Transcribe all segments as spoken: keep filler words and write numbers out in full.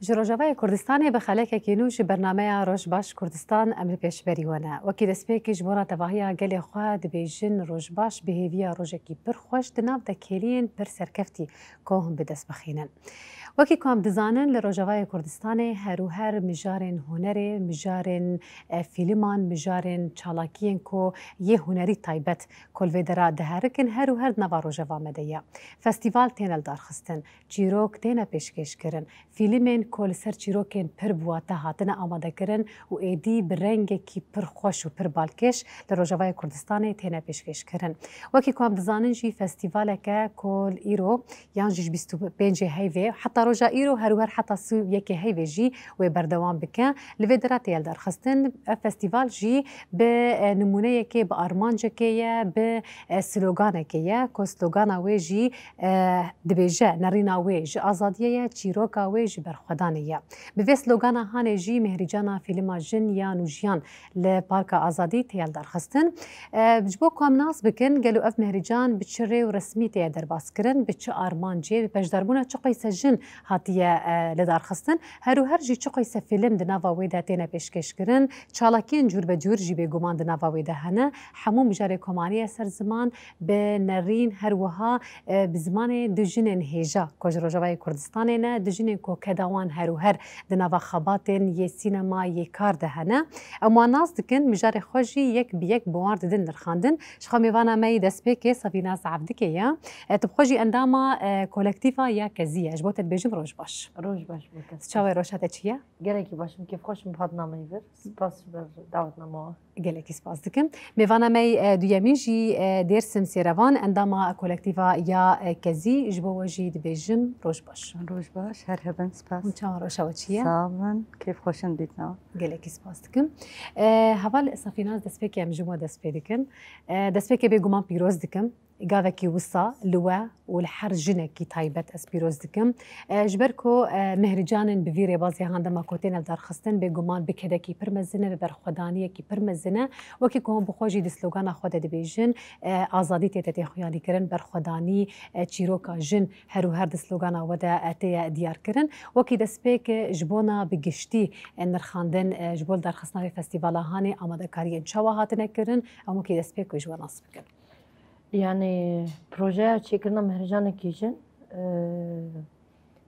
Ji Rojavayê Kurdistanê bi xelekekî nû ji bernameya Roj Baş Kurdistan em li pêşberî we ne. Wekî destpêkê ji bona tevahiya gelê xwe dibêjin Roj Baş bi hêviya rojekî pir xweş di nav dekêliyên pir serkeftî ku hûn bi dest bixînin. Wekî ku em dizanin li Rojavayê Kurdistanê her û her mijarên hunerê, mijarên, e, fîliman, mijarên çalakiyên ku yê hunerî taybet ku li vê dera diherikin her û her di nava rojeva me de ye. Festîval têne lidarxistin. Çîrok têne pêşkêşkirin. Fîlmên ku li ser çîrokên pir bi wate hatine amadekirin û êdî bi rengekî pir xweş û pir balkêş li Rojavayê Kurdistanê têne pêşkêşkirin. Wekî ku em dizanin jî festîvaleke ku li îro yan jî ji bîst û pêncê heyvê heta roja îro her û her heta sî û yekê heyvê jî wê berdewam bike. Li vê dera tê lidarxistin. Ev festîval jî bi, e, nimûneyekê, bi armancekê ye, bi, e, sloganekê ye ku slogana wê jî e, dibêje, nerîna wê ji azadiyê ye, çîroka wê ji berxwedanê ye. Bi vê slogana hanê jî mehrîcana fîlma Jin, Yan û Jiyan li Parka Azadî tê lidarxistin. E, ji bo ku em nas bikin, gelo ev mehrîcan bi çi rê û resmî tê derbas kirin, bi çi armancê, bi beşdarbûna çi qeyse jin hatiye, e, lidarxistin, her û her jî çi qeyse fîlm di nava wê de têne pêşkêşkirin, çalakiyên cûrbecûr jî bêguman di nava wê de hene. Hemû mijarê ku maniye ser ziman, bi nerîn, her wiha, e, bi zimanê du jinên hêja ku ji Rojavayê Kurdistanê ne, du jinên ku keda wan her û her di nava xebatên yê sînema, yê kar de hene. Em wan nas dikin, mijarê xwe jî yek bi yek bi wan re didin nirxandin. Ji xwe mêvana me yî destpêkê Safînaz Evdikê ye. E, tu bi xwe jî endama, e, kolektîfa ya Kezî ye. Ji bo te dibêjim roj baş. Roj baş bo te. Çawa ye, roja te çi ye? Gelekî baş im, kêfxweş im, bi hatina me yî vir. Spas ji ber dawetnama we. Gelekî spas dikim. Mêvana me yê, e, duyemîn jî, e, Dêrsim Sêrevan, endama kolektîfa ya, e, Kezî, ji bo we jî dibêjim roj baş. Roj baş, her hebin, spas. Hûn çawa, roja we çi ye? Sax bin, kêfxweş in dîtina. Gelekî spas dikim. E, heval Safînaz, destpêkê em ji we dest pê dikin. E, destpêkê bêguman pîroz dikim. Gavekî wisa li we û li her jinekî taybet ez pîroz dikim. E, ji ber ku, e, mehrîcanên bi vî rêbazê han dema ku têne lidarxistin, bêguman bi kedekî pir mezin e, bi berxwedaniyekî pir mezin e. Wekî ku hûn bi xwe jî di slogana xwe de dibêjin, e, azadî tê de tê xuyanîkirin, berxwedanî, e, çîroka jin her û her di slogana we de, e, tê ye diyarkirin. Wekî destpêk, e, ji bona bi giştî, e, nirxandin, e, ji bo lidarxistina vê festîvala hanê amadekariyên çawa hatine kirin, em wekî destpêk wê ji we nas bikin. Yani projeya çêkirina mehrecanekî jin, e,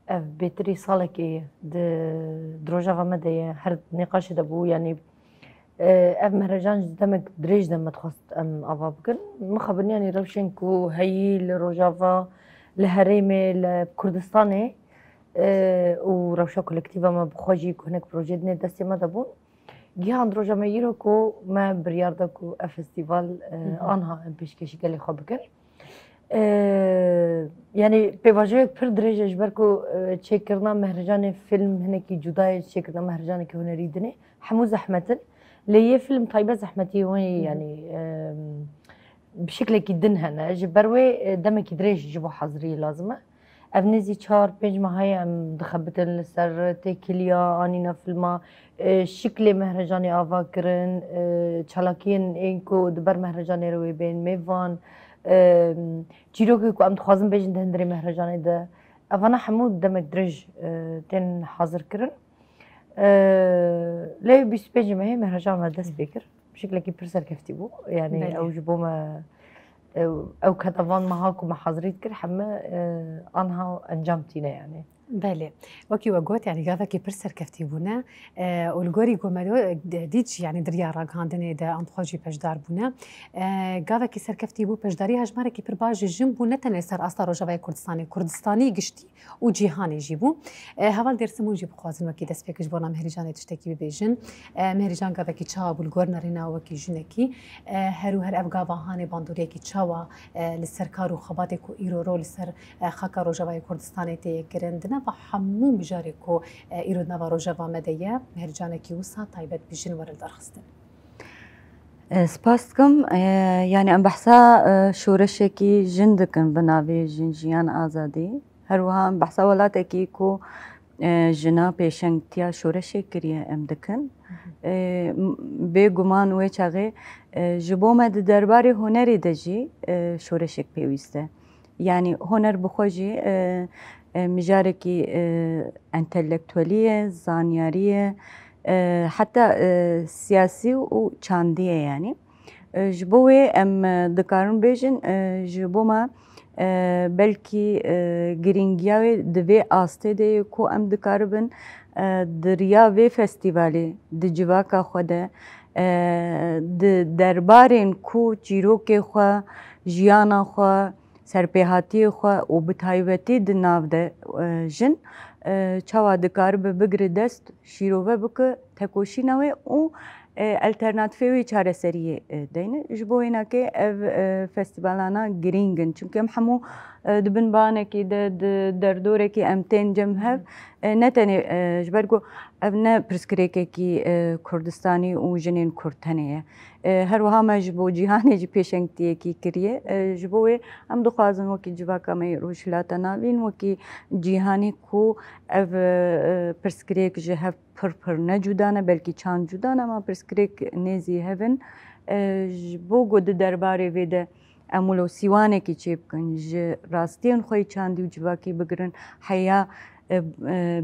ev bêtirî salekê di, di rojeva me de ye, her nîqaşê de bû. Yani, e, ev mehrecan ji demek dirêj de me dixwest em ava bikin. Mixabin yani rewşên ku heyî li rojeva, li herêmê, li Kurdistanê, e, û rewşa kolektîfa me bi xwe jî ku hinek proje dinê destê me de bûn. Gihand roja me îro ku me biryar da ku ev festîval, e, Hı hı. anha em pêşkêşî gelê xwe bikin. E, yani pêvajoyek pir dirêj e ji ber ku, e, çêkirina mehrecanê fîlm hinekî cuda ye ji çêkirina mehrecanekî hunerî dinê. Hemû zehmet in. Lê yê fîlm taybet zehmetiyê wan yê, Hı hı. yani, e, bi şiklekî din hene. Ji ber wê, e, demekî dirêj ji bo haziriyê lazim e. Ev nêzî çar pênc meha ye em dixebitin li ser têkiliya anîna filma, e, şiklê mehrecanê ava kirin, e, çalakiyên ên ku di ber mehrecanê re wê bên mêvan, e, çîrokê ku em dixwazin bêjin di hundirê mehrecanê de. Evana hemû demek dirêj, e, tên hazir kirin. E, lê bîst û pêncê mehê mehrecan me dest pê kir. Şiklekî pir serkeftî bû. Yani Belê. ew ji bo me, ew, ew keta van meha ku me hazirî dikir, heme, e, anha encam tîne yani. Belê. Wekî we got, yani gavekî pir serkeftî bûne. E, û li gorî ku me do-, de-, dît jî, yani di riya ragihandinê de em bi xwe jî beşdar bûne. E, gavekî serkeftî bû, beşdarî hejmarekî pir baş ji jin bû, ne tenê li ser asta Rojavayê Kurdistanê, Kurdistanî giştî û cîhanê jî bû. E, heval Dêrsim hûn jî bixwazin wekî destpêk ji bona Mehrîcanê tiştekî bibêjin. E, Mehrîcan gavekî çawa bû li gor nerîna wekî jinekî? E, her û her ev gava hanê bandoriyekî çawa, e, li ser kar û xebatê ku îro ro li ser, e, xaka Rojavayê Kurdistanê tê yê kirin? Di nava hemû mijarê ku, e, îro di nava rojeva me de ye, Mehrîcanekî wisa taybet bi jin were lidarxistin. E, spas dikim. E, yani em behsa, e, şoreşekî jin dikin bi navê Jin Jiyan Azadî. Her wiha em behsa welatekî ku, e, jina pêşengtiya şoreşê kiriye em dikin. Hı hı. E, m-, bêguman wê çaxê, e, ji bo me di derbarê hunerê de jî, e, şoreşek pêwîst e. Yani huner bi xwe jî, e, E, mijarekî, e, entelektuelî ye, zanyarî ye, e, heta, e, siyasî û çandî ye yanî. E, ji bo wê em, e, dikarin bêjin, e, ji bo me, e, belkî, e, girîngiya wê di vê astê de ye ku em dikaribin, e, di riya vê festîvalê di civaka xwe de, e, di derbarên ku çîrokê xwe, jiyana xwe, serpêhatiyê xwe û bi taybetî di nav de, e, jin, e, çawa dikaribe bigire dest, şîrove bike tekoşîna wê û, e, alternatîfê wê çareseriyê, e, deyne. Ji bo wênakê ev, e, festîvalana girîng in. Çimkî em hemû, e, di bin banekî de, di derdorekî em tên cem hev. E, ne tenê, e, ji ber ku ev ne pirsgirêkekî, e, Kurdistanî û jinên Kurd tenê ye. E, her wiha me ji bo cîhanê jî pêşengtiyekî kiriye. E, ji bo wê em dixwazin wekî civaka me yê Rojhilata Navîn, wekî cîhanê ku ev, e, pirsgirêk ji hev pir pir ne cuda ne, belkî çand cuda ne, ama pirsgirêk nêzî hev in. E, ji bo ku di derbarê vê de em wilo sîwanekî çêbikin, ji rastiyên xwe yê çandî û civakî bigirin, heya, e, e,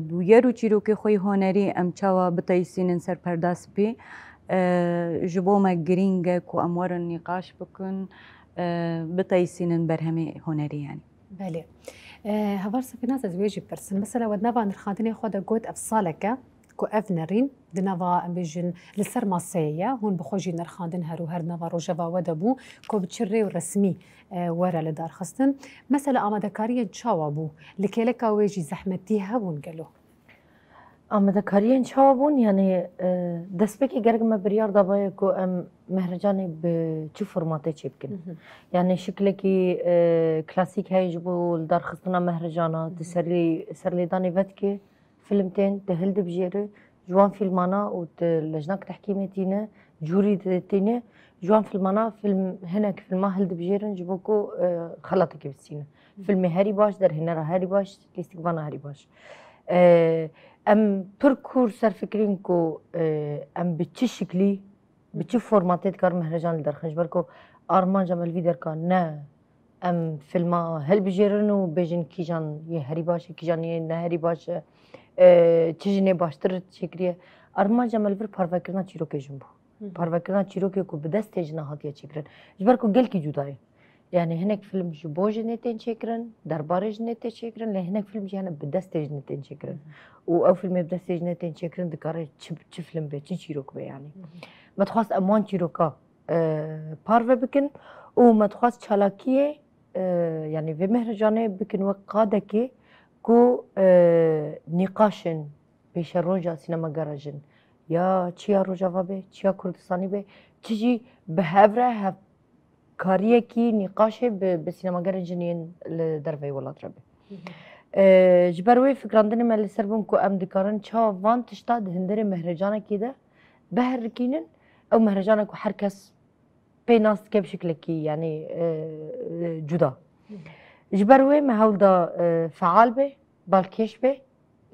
bûyer û çîrokê xwe yê hunerî em çawa biteyîsînin ser perda spî. E, ji bo me girîng e ku em werin nîqaş bikin, e, biteyîsînin berhemê hunerî yanî. Belê. E, Heval Sefînaz, ez wê jî pirsim. Mesela we di nava nirxandinê xwe de got ev salek e ku ev nerîn di nava, em bêjin, li ser maseyê ye. Hûn bi xwe jî nirxandin her û her di nava rojeva we de bû ku bi çi rê û resmî, e, were li dar xistin. Mesela amadekariyên çawa bû? Li kêleka wê jî zehmetî hebûn gelo? Amadekariyên çawa bûn? Yanî, e, destpêkê gerek me biryar dabaye ku em mehrecanê bi çi formatê çêbikin. Mhm. Yanî şiklekî, e, klasîk heye ji bo lidarxistina mehrejana, tu Mhm. serlê-, serlêdanê vetkê, film tên, tu hildibijêre, ji wan filmana û tu lejnak tehkîmê tîne, jûrî di-, tîne, ji wan filmana film, hinek filma hildibijêrin ji bo ku, e, xelatekê bistîne. Filmê herî baş, derhênera herî baş, lîstikvana herî baş. E, em pir kûr serfikirîn ku, e, em bi çi şiklî, bi çi formatê dikarin mehrecan li derxin. Ji ber ku armanca me li vî derka ne em filma hilbijêrin û bêjin kîjan yê herî baş e, kîjan yê ne herî baş e, e, çi jinê baştir çêkiriye. Armanca me li vir parvekirina çîrokê jin bû. Hı hı. Parvekirina çîrokê ku bi destê jina hatiye çêkirin. Ji ber ku gelkî cuda ye. Yani hinek film ji bo jinê tên çêkirin, derbarê jinê tê çêkirin, lê hinek film jî hene bi destê jinê tên çêkirin. Hı hı. Û ew filmê bi destê jinê tên çêkirin dikare çi, çi film be, çi çîrok be yani. Hı hı. Me dixwast em wan çîroka, e, parve bikin û me dixwast çalakiyê, e, yani vê mehrecanê bikin wek qadekê ku, e, nîqaşên pêşeroja sînemagera jin, ya çi ya Rojava be, çi ya Kurdistanî be, çi jî bi hev re hevkariyekî, nîqaşê bi, bi sînemagerên jin yên li derveyî welat re be. Hı hı. E, ji ber wê fikrandinê me li ser bûn ku em dikarin çawa van tişta di hundirê mehrecanekê de biherikînin, ew mehrejana ku her kes pê nas dike bi şiklekî, yanî, e, e, cuda. Ji ber wê me hewl da, e, feal be, balkêş be,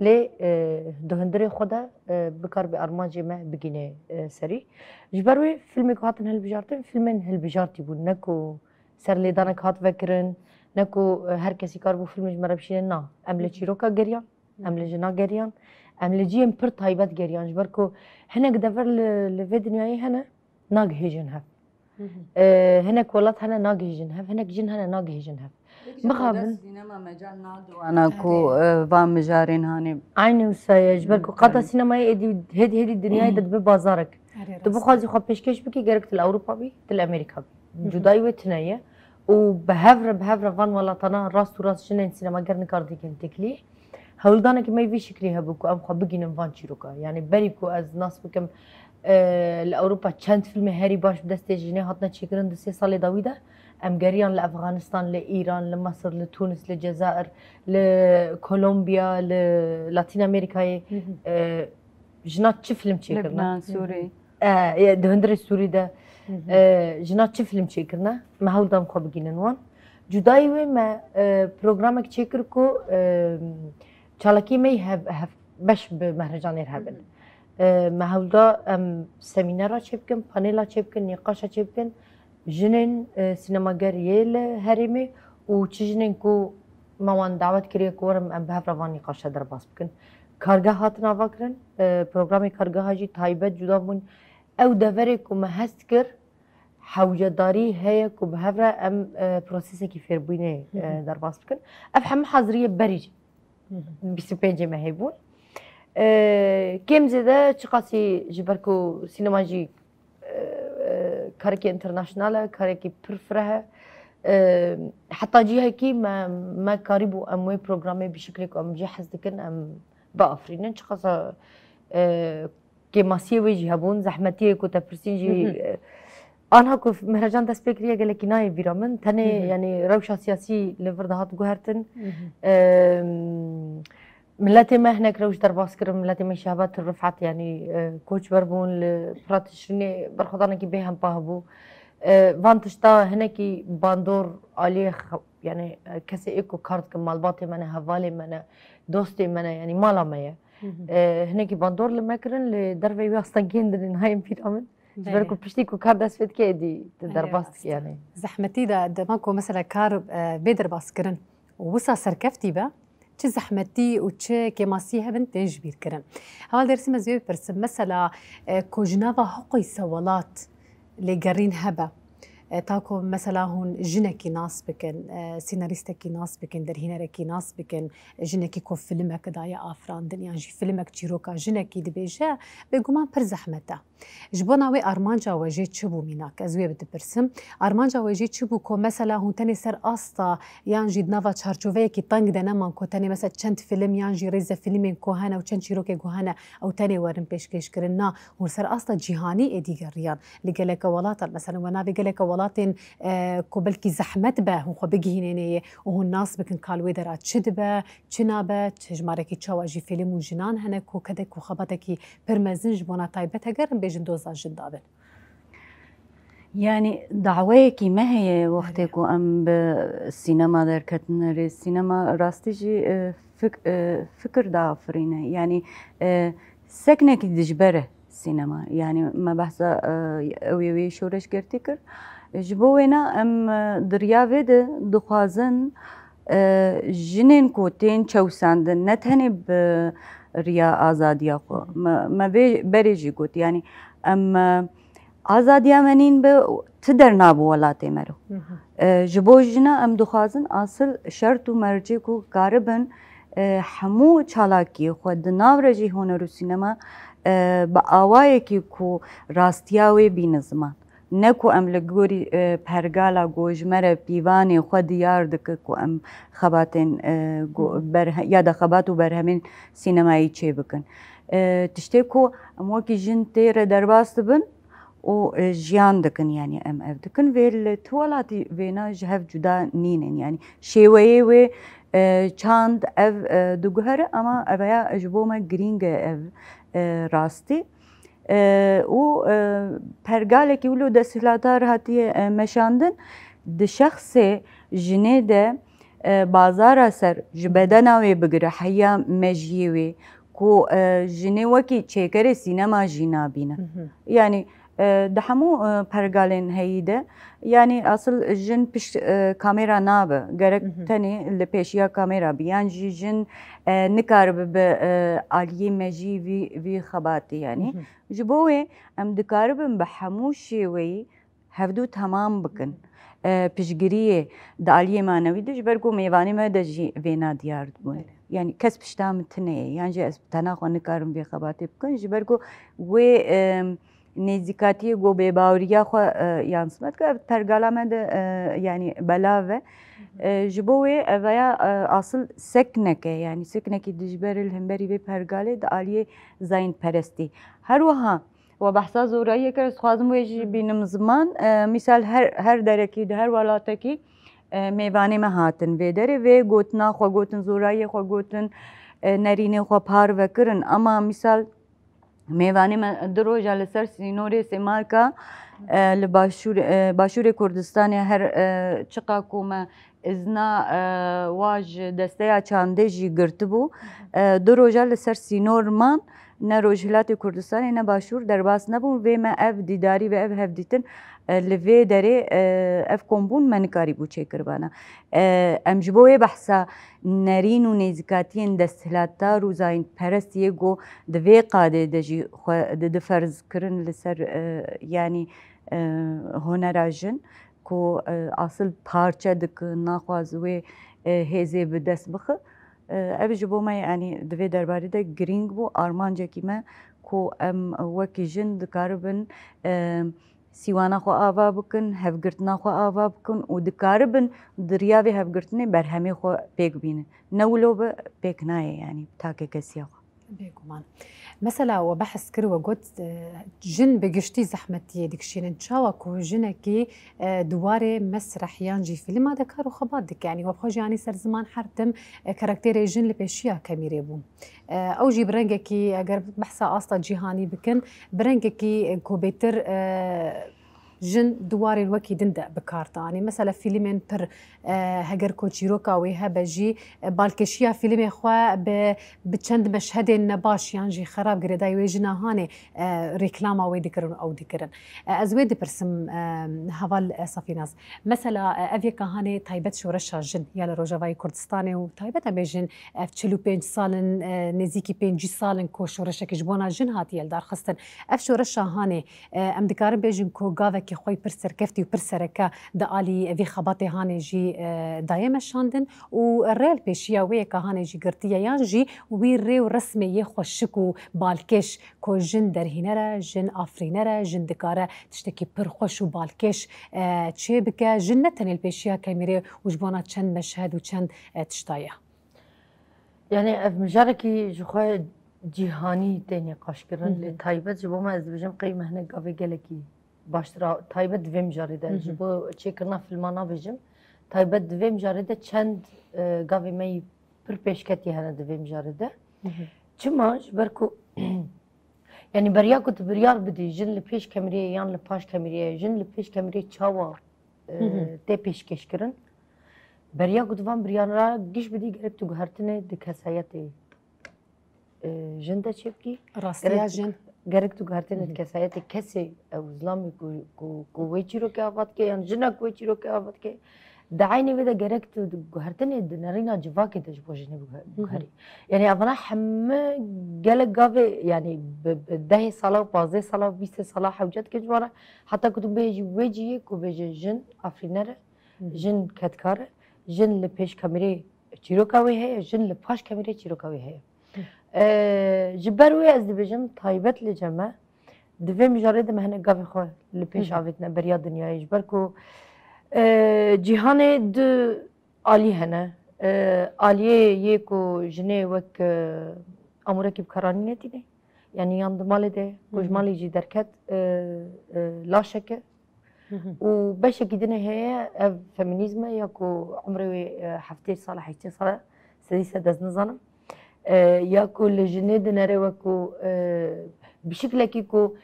lê, e, di hundirê xwe de, e, bikaribe armancê me bigîne, e, serî. Ji ber wê filmê ku hatin hilbijartin, filmên hilbijartî bûn, ne ku serlêdanek hat vekirin, ne ku, e, her kesî karibû filmê ji me re bişîne, na. Em li çîroka geriyan, em li jina geriyan, em li cihên pir taybet geriyan, ji ber ku hinek dever li, li vê dinyayê hene, nagihêjin hev. Hı hı. E, hinek welat hene nagihêjin hev, hinek jin hene nagihêjin hev. Peki, Mixabin. Sînema mecal nade wana ku, Erê. e, van mijarên hanê. Aynî wisa ye, ji ber ku Hı, qada tabii. sînemayê êdî hêdî hêdî dinyayê de dibe bazarek. Erê, Tu rast. bixwazî xwe pêşkêş bikî, gerek tu li Ewropa bî, tu li Amerîka bî. Hı hı. Cudayî wê tune ye. Û bi hev re, bi hev re van welatana rast û rast jinên sînemager nikarin têkin têkilî. Hewldanekî me vî şiklî hebû ku em xwe bigînin van çîroka. Yanî berî ku ez nas bikim, e, li Ewropa çend filmê herî baş bi destê jinê hatine çêkirin di sê salê dawî de, em geriyan li Efxanistan, li Îran, li Misir, li Tunis, li Cezair, li Kolombiya, li Latîn Amerîkayê, Hı hı. e, jina çi film çêkirine? Lebnan, Sûrî. E, e, di hundirê Sûrî de, Hı hı. e, jina çi film çêkirine? Me hewl da em xwe bigînin wan. Cudayî wê me, e, programek çêkir ku, e, çalakiyê me yî hev, hev, beş bi mehrecanê re hebin. Hı hı. E, me hewl da em semînera çêbikin, panela çêbikin, nîqaşa çêbikin. Jinên, e, sînemager yê li herêmê û çi jinên ku Me wan dawet kiriye ku werin em bi hev re van nîqaşe derbas bikin. Kargeh hatin avakirin, e, programê kargeha jî taybet cuda bûn. Ew deverê ku me hest kir, hewcedarî heye ku bi hev re em, e, prosesekî fêrbûyînê, e, derbas bikin. Ev hemû haziriyê berî jî bîst û pêncê mehê bûn. E, kêm zêde çiqasî ji ber ku sînema jî e, e, karekî international e, karekî pir fireh e. E, heta cihekî me, me karîbû em wê programê bi şiklê ku em jê hez dikin em biafirînin. Çiqasa, e, kêmasiyê wê jî hebûn, zehmetiyê ku te pirsîn jî, Hı hı. e, anha ku Mehrecan dest pê kiriye gelekî nayê bîra min. Tenê, Hı hı. yanî rewşa siyasî li vir dihat guhertin. Hı hı. E, Miletê me hinek rewş derbas kirin, miletê me şehbet rifat, yanî, e, koçber bûn, li pira tişrînê berxwedanekî bêhempa hebû. E, van tişta hinekî bandor aliyê xe-, yanî, e, kesê ê ku kar dikin, malbatê me ne, hevalê me ne, dostê me ne, yanî mala me ye. Hı hı. E, hinekî bandor li me kirin, li derveyî wê astengiyên dinê nayên bîra min. Ji ber Belê. ku piştî ku kar dest pê dike, êdî tu Belê, derbas rast dikî e. yanî. Zehmetî de dema ku mesela kar, e, bê derbas kirin û wisa serkeftî be, çi zehmetî û çi kêmasî hebin tên ji bîr kirin. Heval Dêrsîm, ez wê bipirsim, mesela, e, ku ji nava hiqûysa welat lêgerîn hebe, e, ta ku mesela hûn jinekî nas bikin, e, senarîstekî nas bikin, derhînerekî nas bikin, jinekî ku filmek daye afirandin yan jî filmek çîroka jinekî dibêje, bêguman pir zehmet e. Ji bona wê armanca we jê çi bû mînak? Ez wê bidipirsim. Armanca we jê çi bû ku mesela hûn tenê ser asta yan jî di nava çarçoveyekî teng de neman ku tenê mesela çend fîlm yan jî rêzefîlmên ku hene û çend çîrokê ku hene ew tenê werin pêşkêşkirin? Na, hûn ser asta cîhanî êdî geriyan. Li geleke welatan, mesela we navê geleke welatên, e, ku belkî zehmet be hûn xwe bigihînênê yê û hûn nas bikin ka li wê dera çi dibe, çi nabe, hejmarekî çawa jî fîlm û jinan hene ku kedek û xebatekî pir mezin ji bona taybet heger em bêjin doza jin dabin. Yanî daweyekî me heye wextê Erê. ku em bi sînema derketin erê. Sînema rastî jî, e, fik-, e, fikir diafirîne. Yanî, e, seknekî dijber e sînema. Yanî me behsa, e, ew yê wê şoreşgertî kir. Ji bo wêna em, e, di riya vê de dixwazin, e, jinên ku tên çewsandin ne tenê bi riya azadiya xwe. Me, me vê berê jî got. Yanî em, e, Azadiya me nîn bi ti dernabi welatê me re. Hı hı. E, ji bo jina em dixwazin asil şert û mercê ku karibin, e, hemû çalakiyê xwe di nav re jî huner û sînema, e, bi awayekî ku rastiya wê bîne ziman. Ne ku em li gorî, e, pergala ku ji me re pîvanê xwe diyar dike ku em xebatên, e, ku Hı hı. berhe-, ya da xebat û berhemên sînemayî çêbikin. E, tiştê ku em wekî jin tê re derbas dibin, û, e, jiyan dikin, yanî em ev dikin. Vê li tu welatî vêna ji hev cuda nînin. Yanî şêweyê wê, e, çand ev, e, diguhere, ama ev ya ji bo me girîng e ev, e, rastî. E, û, e, pergalekî wilo desthilatar hatiye, e, meşandin. Di şexsê jinê de, e, bazara ser ji bedena wê bigire, heya mejiyê wê, ku, e, jinê wekî çêkerê sînema jî nabîne. Hı hı. Yanî, e, di hemû, e, pergalên heyî de, yanî asil jin pişt, e, kamera nabe. Gerek Hı hı. tenê li pêşiya kamera bi. Yan jî jin, e, nikaribe bi, e, aliyê mejî vî, vî xebatê yanî. Hı hı. Ji bo wê em dikaribin bi hemû şêweyî hevdû temam bikin. E, piştgiriyê di aliyê manewî de, ji ber ku mêvanê me de jî vêna diyar dibûn. Belê. Yanî kes pişta min tune ye, yan jî ez tena xwe nikarim vê xebatê bikim, ji ber ku wê, e, nêzîkatiyê ku bêbaweriya xwe, e, yansime dike, ev pergala me de, e, yanî belav e. E, ji bo wê ev ya, e, asil seknek e, yanî seknekî dijber e li hemberî vê pergalê di aliyê zayînperestî. Her wiha We behsa zorayiyê kir, ez dixwazim wê jî Hı hı. bînim ziman. E, mîsal her, her derekî, di her welatekî, e, mêvanê me hatin vê derê. Vê gotina xwe gotin, zorayiyê xwe gotin, e, nerînê xwe parve kirin. Ama mîsal mêvanê me du roja li ser sînorê Sêmalka, e, li başûr-, e, başûrê Kurdistanê her, e, çiqa ku me Îzna, e, wa ji desteya çandê jî girtibû. E, du roja li ser sînor man, ne Rojhilatê Kurdistanê ne Başûr derbas nebûn. Vê me ev dîdarî ve ev hevdîtin, e, li vê derê, e, ev kombûn me nikarîbû çêkiribana. E, em ji bo wê behsa nerîn û nêzîkatiyên desthilatdar û zayînperest yê ku di vê qadê de jî xwe didi ferz kirin li ser, e, yanî, e, honera jin ku, e, asil parçe dikin, naxwaz wê, e, hêzê bi dest bixi. E, ev ji bo me, yanî di vê derbarî de girîng bû, armancekî me ku em wekî jin dikaribin, e, sîwana xwe ava bikin, hevgirtina xwe ava bikin û dikaribin di riya vê hevgirtinê berhemê xwe pêk bînin. Ne wilo be, pêk nayê, yanî takekesiya xwe. Bêguman. Mesela we behs kir, we got, e, jin bi giştî zehmetiyê dikişînin. Çawa ku jinekî, e, di warê mesreh yan jî fîlma de kar û xebat dike, yanî we bi xwe jî anî ser ziman her tim, e, karakterê jin li pêşiya kamîrê bû. E, ew jî bi rengekî, eger behsa asta cîhanî bikin, bi rengekî, e, ku bêtir, e, jin di warên wekî din de bi kar tê anî. Mesela fîlmên pir, e, heger ku çîroka wê hebe jî, e, balkêşiya fîlmê xwe bi, bi çend meşhedên nebaş yan jî xerab girêdayî wê jina hanê, e, rêklama wê dikirin û ew dikirin. E, ez wê dipirsim, e, heval, e, Safînaz. Mesela, e, ev yeka hanê taybet şoreşa jin ya li Rojavayê Kurdistanê û taybet em bêjin ev çil û pênc sal in, e, nêzîkî pêncî sal in ku şoreşekî ji bona jin hatiye lidarxistin. Ev şoreşa hanê, e, em dikarin bêjin ku gavekî xwe pir serkeftî û pir sereke di alî vî xebatê hanê jî, e, daye meşandin û rê li pêşiya wê yeka hanê jî girtiye yan jî wî rê û resmê yê xweşik û balkêş ku jin derhîner e, jin afirîner e, jin dikare tiştekî pir xweş û balkêş, e, çêbike. Jin ne tenê li pêşiya kamîrê û ji bona çend meşhed û çend, e, tişta ye. Yanî ev mijarekî ji xwe cîhanî tê nîqaşkirin, Hı hı. lê taybet ji bo me ez dibêjim qey me hinek gavê gelekî baştir a, taybet di vê mijarê de. Hı hı. Ji bo çêkirina filma nabêjim. Taybet di vê mijarê de çend, e, gavê me yî pir pêşketî hene di vê mijarê de. Hı hı. Çima? Ji ber ku, yanî beriya ku tu biryar bidî, jin li pêş kamîrê ye yan li paş kamîrê ye, jin li pêş kamîrê çawa, e, Hı hı. tê pêşkêşkirin? Beriya ku tu van biryara giş bidî, gerek tu guhertinê di kesayetê, e, jin de çêbikî. Rastiya Gerek tu, jin. gerek tu guhertinê Hı hı. di kesayetê kesê ew zilamê ku, ku, ku wê çîrokê ava dike yan jina ku wê çîrokê ava dike. Di eynê vê de gerek tu di guhertinê di nerîna civakê de ji bo jinê biguhe-, Hı hı. biguherî. Yanî evana hemû gelek gavê, yanî bi, bi dehê sala û pazdeh sala û bîstê sala hewce dike ji wan re. Heta ku tu bêjî wê cihê ku bêje jin afirîner e, Hı hı. jin kedkar e, jin li pêş kamîrê çîroka wê heye, jin li paş kamîrê çîroka wê heye. Hı. E, ji ber wê ez dibêjim taybet li cem me, di vê mijarê de me hinek gavê xwe li pêş Hı hı. avêtine beriya dinyayê. Ji ber ku, e, cîhanê du alî hene. E, aliyê yê ku jinê wek, e, amûrekî bi karanînê tîne. Yanî yan di malê de, ku ji Hı hı. malê jî derket, e, e, laşek e. Hı hı. Û beşekî din ê heye, ev feminîzm e, ya ku umrê wê, e, heftê sal, heştê sal e, sedî sed ez nizanim. E, ya ku li jinê dinere wek ku, e, bi şiklekî ku,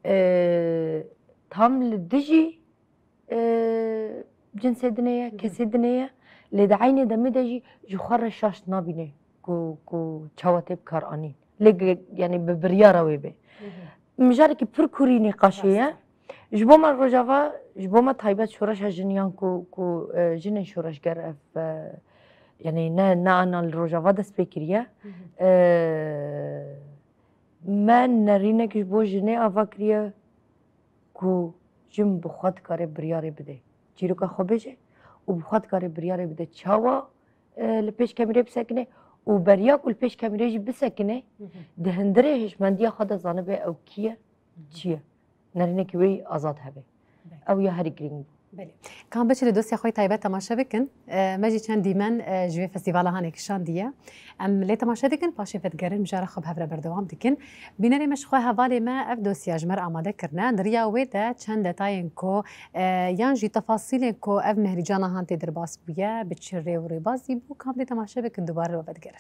e, tam li dijî, e, cinsê dinê ye, Hı hı. kesê dinê ye. Lê di eynê demê de jî ji xwe re şaş nabîne ku, ku çawa tê bi kar anîn. Lê ge-, yanî bi biryara wê bê. Hı hı. Mijarekî pir kûrî nîqaşê ye. Rast e. Ji bo me Rojava, ji bo me taybet şoreşa jiniyan ku, ku, e, jinên şoreşger ev, e, yanî ne, ne ana li Rojava dest pê kiriye. Hı hı. E, me nerînek ji bo jinê ava kiriye ku jin bi xwe dikare biryarê bide. Çîroka xwe bêje û bi xwe dikare biryarê bide. Çawa, e, li pêş kamîrê bisekine û beriya ku li pêş kamîrê jî bisekine, Hı hı. di hundirê hişmendiya xwe de zanibe ew kî ye, Hı hı. çi ye. Nerînekî wê azad hebe. Belê. Ew ya herî girîng bû. Belê. Ka em biçin li dosya xwe yê taybet temaşe bikin. E, me jî çend dîmen, e, ji vê festîvala hanê kişandiye. Em lê temaşe dikin, paşê vedigerin, mijara xwe bi hev re berdewam dikin. Bînerê me ji xwe hevalê me ev dosya ji me re amade kirine. Di riya wê de çend detayên ku, e, yan jî tefasîlên ku ev Mehrîcana han tê derbas bûye, bi çi rê û rêbazî bû, ka em lê temaşe bikin, dubare li we vedigerin.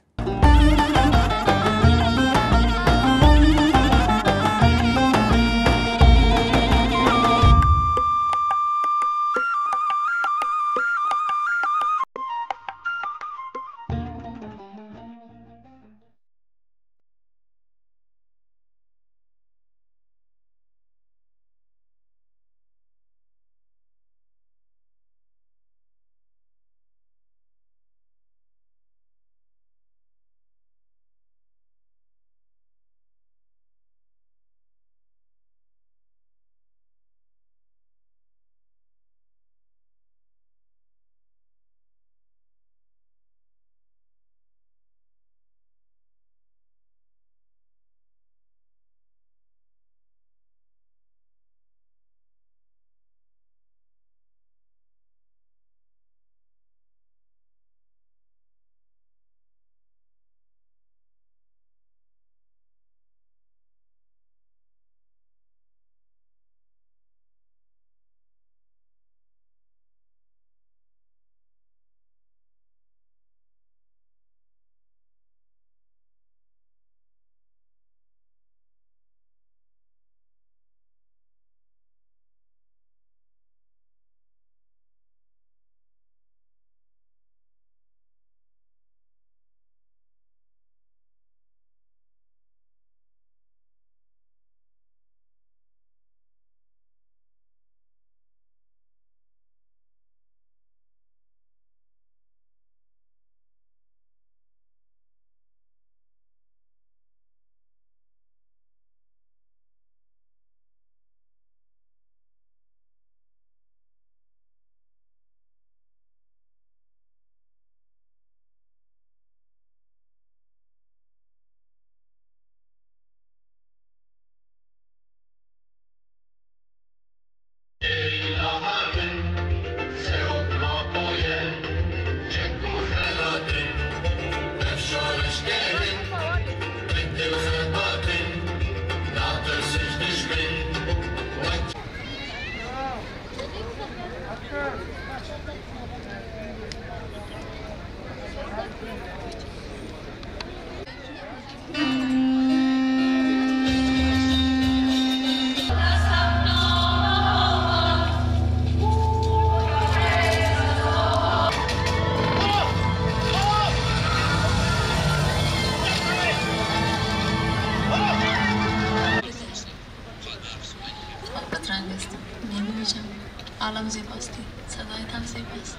Alem zêbastî, sedayê te zêbast.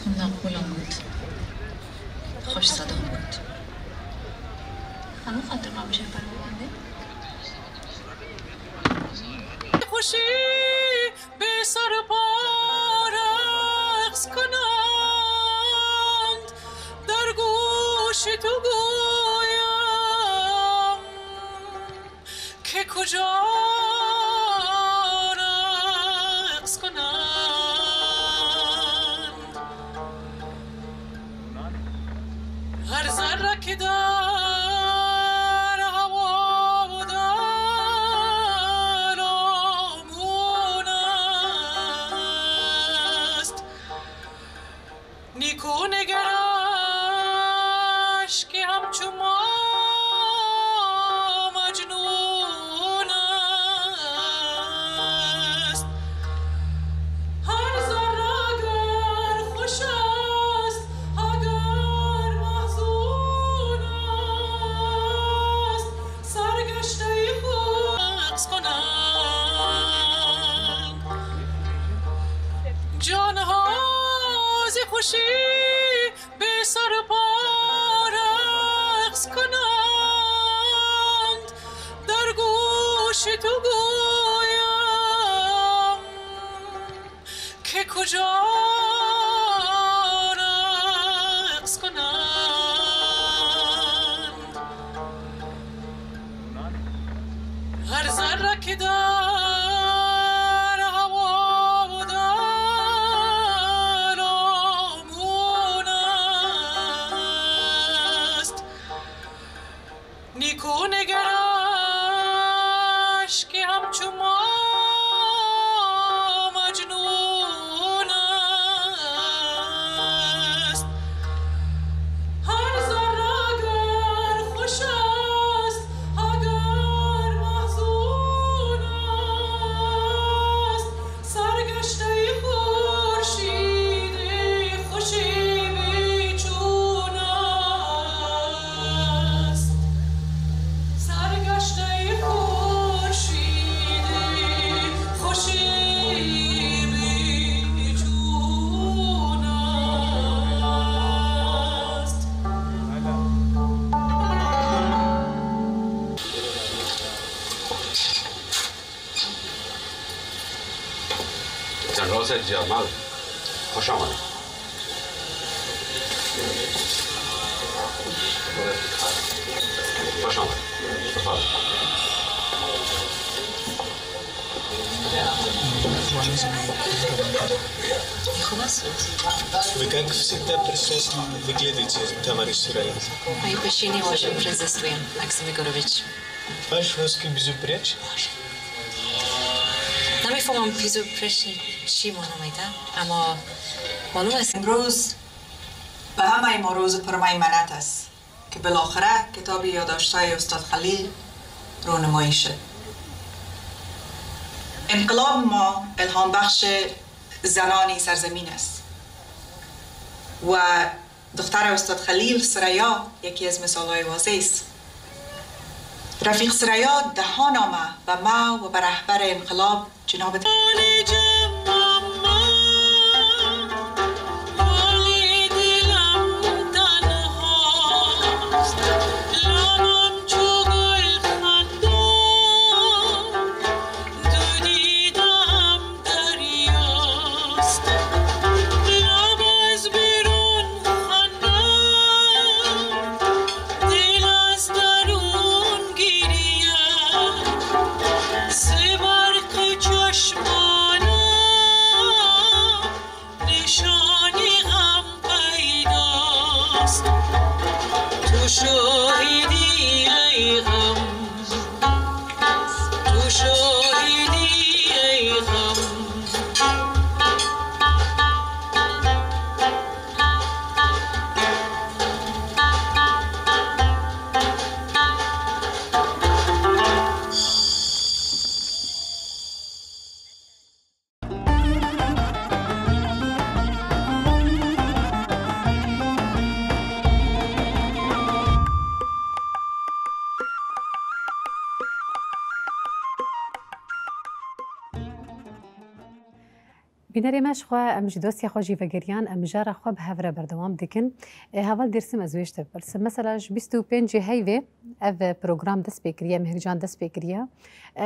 Hûn naqûlan got. Xweş sedan got. Hemû xatir me bije perwandê. Xweşî bê serpa reqs kunand, der goşê tu goyam. Ke kuca reqs kunand, her zerrekî der hewa û der amûn est. Nîko nêger eşkê hemçû ma mecnûn est. Her zerre ger xweş est, heger mehzûn est, sergeşteyî xwe qisqonan. Can hazî xweşî bê serpa reqs kunand, der goşê tu goyam. Ke kuca reqs kunand, her zerrekî der hewa û der amûn est. Nîko nêger eşkê hemçû ma mecnûn est. Her zerre ger xweş est, heger mehzûn est, sergeşteyî xurşîdê xweşî bîçûn est. Sergeşteyî xurşîdê xweşî bîçûn est. Can Rosa Cemal. Xweş amade. Xweş amade. Bifare. Xweş. Vika kifsik te pirsos viklê diçe tevarî Suraya. Ay peşînî waşe prezestuyum. Aksimi Goroviç. Baş roskî bizû pireç. Namê fomam pîzo pireç çi mana meyda, ama malum est. Îmroz bi hemay ma roz pir meymenet est, ke bilaxire kitabê yadaştayê Ustad Xelîl ronimay şi. Înqilab ma îlhambexşê zenanê serzemîn est. We Dixtera Ustad Xelîl Sireya yekî ez misalayê wazês. Refîq Sireya dehana me be me û be rehberê înqilab Cenab-ı Deryast, labaz birun xandan, dilaz darun giriya, sibarq çeşmana, nişani ğam peydast. Tu şahidî ey ğam. Tu şahidî ey xem. Bînerê me ji xwe, em ji dostê xwe jî vegeriyan, em mijara xwe bi hev re berdewam dikin. E, Heval Dêrsim, ez wê ji te bipirsim. Mesela ji bîst û pêncê heyvê ev program dest pê kiriye, em hêvican dest pê kiriye. E,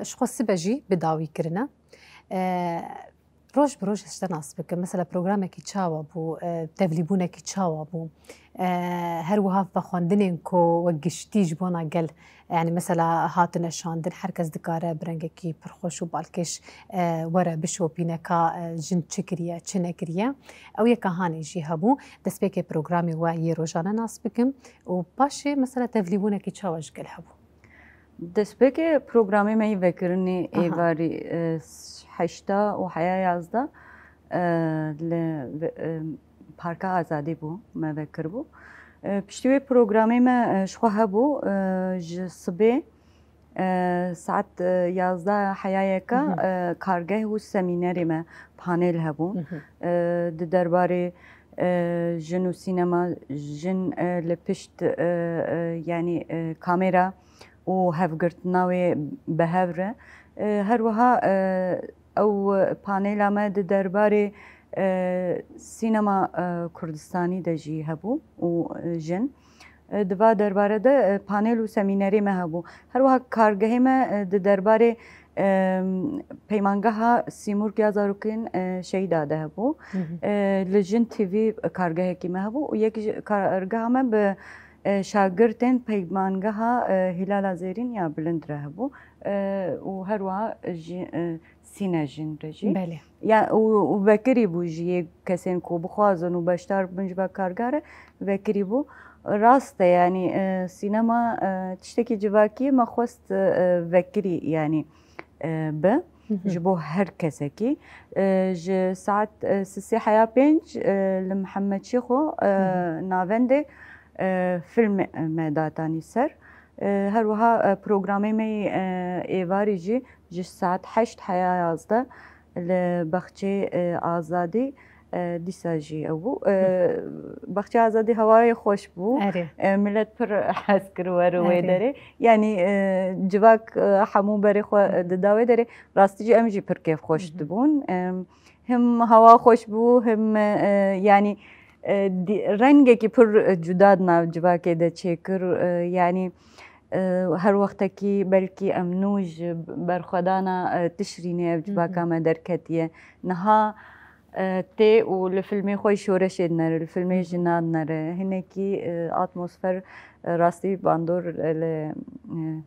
ji xwe sibe jî bi dawî kirine. E, roj bi roj ez ji te nas bikim. Mesela programekî çawa bû, e, tevlîbûnekî çawa bû? E, her wiha vexwendinên ku wek giştî ji bona gel, yani mesela hatine şandin, her kes dikare bi rengekî pir xweş û balkêş, e, were bişopîne ka, e, jin çi kiriye, çi nekiriye. Ew yeka hanê jî hebû. Destpêkê programê we yê rojane nas bikim û paşê mesela tevlîbûnekî çawa ji gel hebû? Destpêkê programê me yî vekirinê Aha. êvarî, e, heşta û heya yazda, e, li, e, Parka Azadî bû, me vekiribû. E, piştî wê programê me, e, ji xwe hebû, e, ji sibê, e, saet, e, yazda heya yeka, Hı hı. e, kargeh û semînerê me, panel hebû. Hı hı. E, di derbarê, e, jin û sînema, jin, e, li pişt, e, e, yanî, e, kamera û hevgirtina wê bi hev re. E, her wiha, e, ew panela me di derbarê, e, sînema, e, Kurdistanî de jî hebû û, e, jin. E, di va derbare de, e, panel û semînerê me hebû. Her wiha kargehê me, e, di derbarê, e, peymangeha Sîmurg ya Zarokên, e, Şehîda de hebû. Hı hı. E, li Jin T V kargehekî me hebû û yek ji kargeha me bi, e, şagirtên peymangeha, e, Hîlala Zêrîn ya Bilind re hebû. E, û her wiha jî, e, Sîne Jin re jî. Belê. Ya, û, û vekirî bû jî yê kesên ku bixwazin û beşdar bin ji ve kargeh re vekirî bû. Rast e, yanî, e, sînema, e, tiştekî civakî ye, me xwest, e, vekirî, yanî, e, bi Hı hı. ji bo her kesekî. E, ji saet, e, sisê heya pênc, e, li Mihemed Şêxo, e, Hı hı. navendê, e, film me datanî ser. E, her wiha, e, programê me yê, e, êvarî jî ji saet heşt heya yazdeh li Baxçê, e, Azadî, e, dîsa jî ew bû. E, Hı. Baxçê Azadî hewayê xweş bû. Erê. E, milet pir hez kir wer û wê Erê. derê. Yanî, e, civak, e, hemû berê xwe, e, Hı hı. dida wê derê. Rastî jî em jî pir kêfxweş Hı hı. dibûn. E, him hewa xweş bû, him, e, yanî, e, di-, rengekî pir cuda di nav civakê de çêkir. E, yanî, e, her wextekî belkî em nû ji berxwedana, e, Tişrînê ev Hı hı. civaka me derketiye. Niha, e, tê û li filmê xwe şoreşê dinere, li filmê Hı hı. jina dinere. Hinekî, e, atmosfer, e, rastî bandor, e, li, e,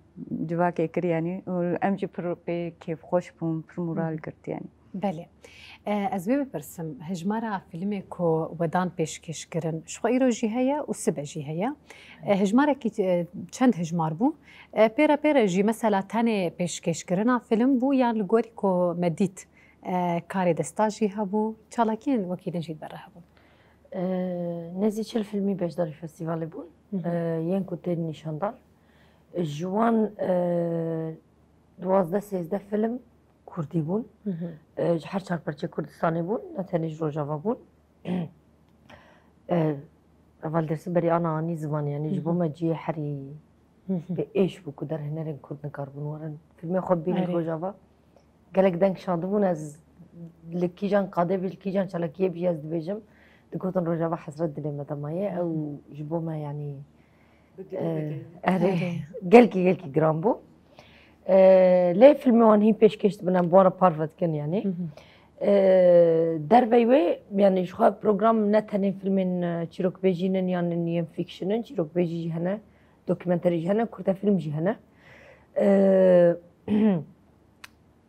civakê kir, yanî. Û em jî pir pê kêfxweş bûn, pir moral Hı hı. girt, yanî. Belê. E, ez wê bipirsim, hejmara fîlmê ku we dan pêşkêş kirin, ji xwe îro jî heye û sibe jî heye. E, hejmarekî, e, çend hejmar bû? E, pê re pê re jî mesela tenê pêşkêşkirina fîlm bû yan li gorî ku me dît, e, karê desta jî hebû, çalakiyên wekî din jî li ber re hebûn? E, nêzî çil fîlmî beşdarî festîvalê bûn. Hı hı. E, yên ku tên nîşandan. Ji wan, e, duwazdeh sêzdeh fîlm Kurdî bûn. Hı hı. E, ji her çar perçê Kurdistanê bûn, ne tenê ji Rojava bûn. E, Heval Dêrsim berî ana anî ziman, yanî ji bo Hı hı. me cihê herî Hı hı. bi êş bû ku derhênerên Kurd nikaribûn werin. Fîlmê xwe bibînin Erê. Rojava. Gelek deng şandibûn, ez li kîjan qadê bî, li kîjan çalakiyê bî, ez dibêjim, digotin Rojava hesret dilê me de maye, Hı hı. ew ji bo me, yanî, Bi dilê e, me de. erê, Erê. gelkî, gelkî giran bû. E, lê filmê wan hîn pêşkêş dibin, em bi wan re parve dikin, yanî. Hı hı. E, dervey wê, yanî ji xwe program ne tenê filmên, e, çîrokbêjî nin yan yên fiction in, çîrokbêjî jî hene, dokumenterî jî hene, kurtefilm jî hene. E,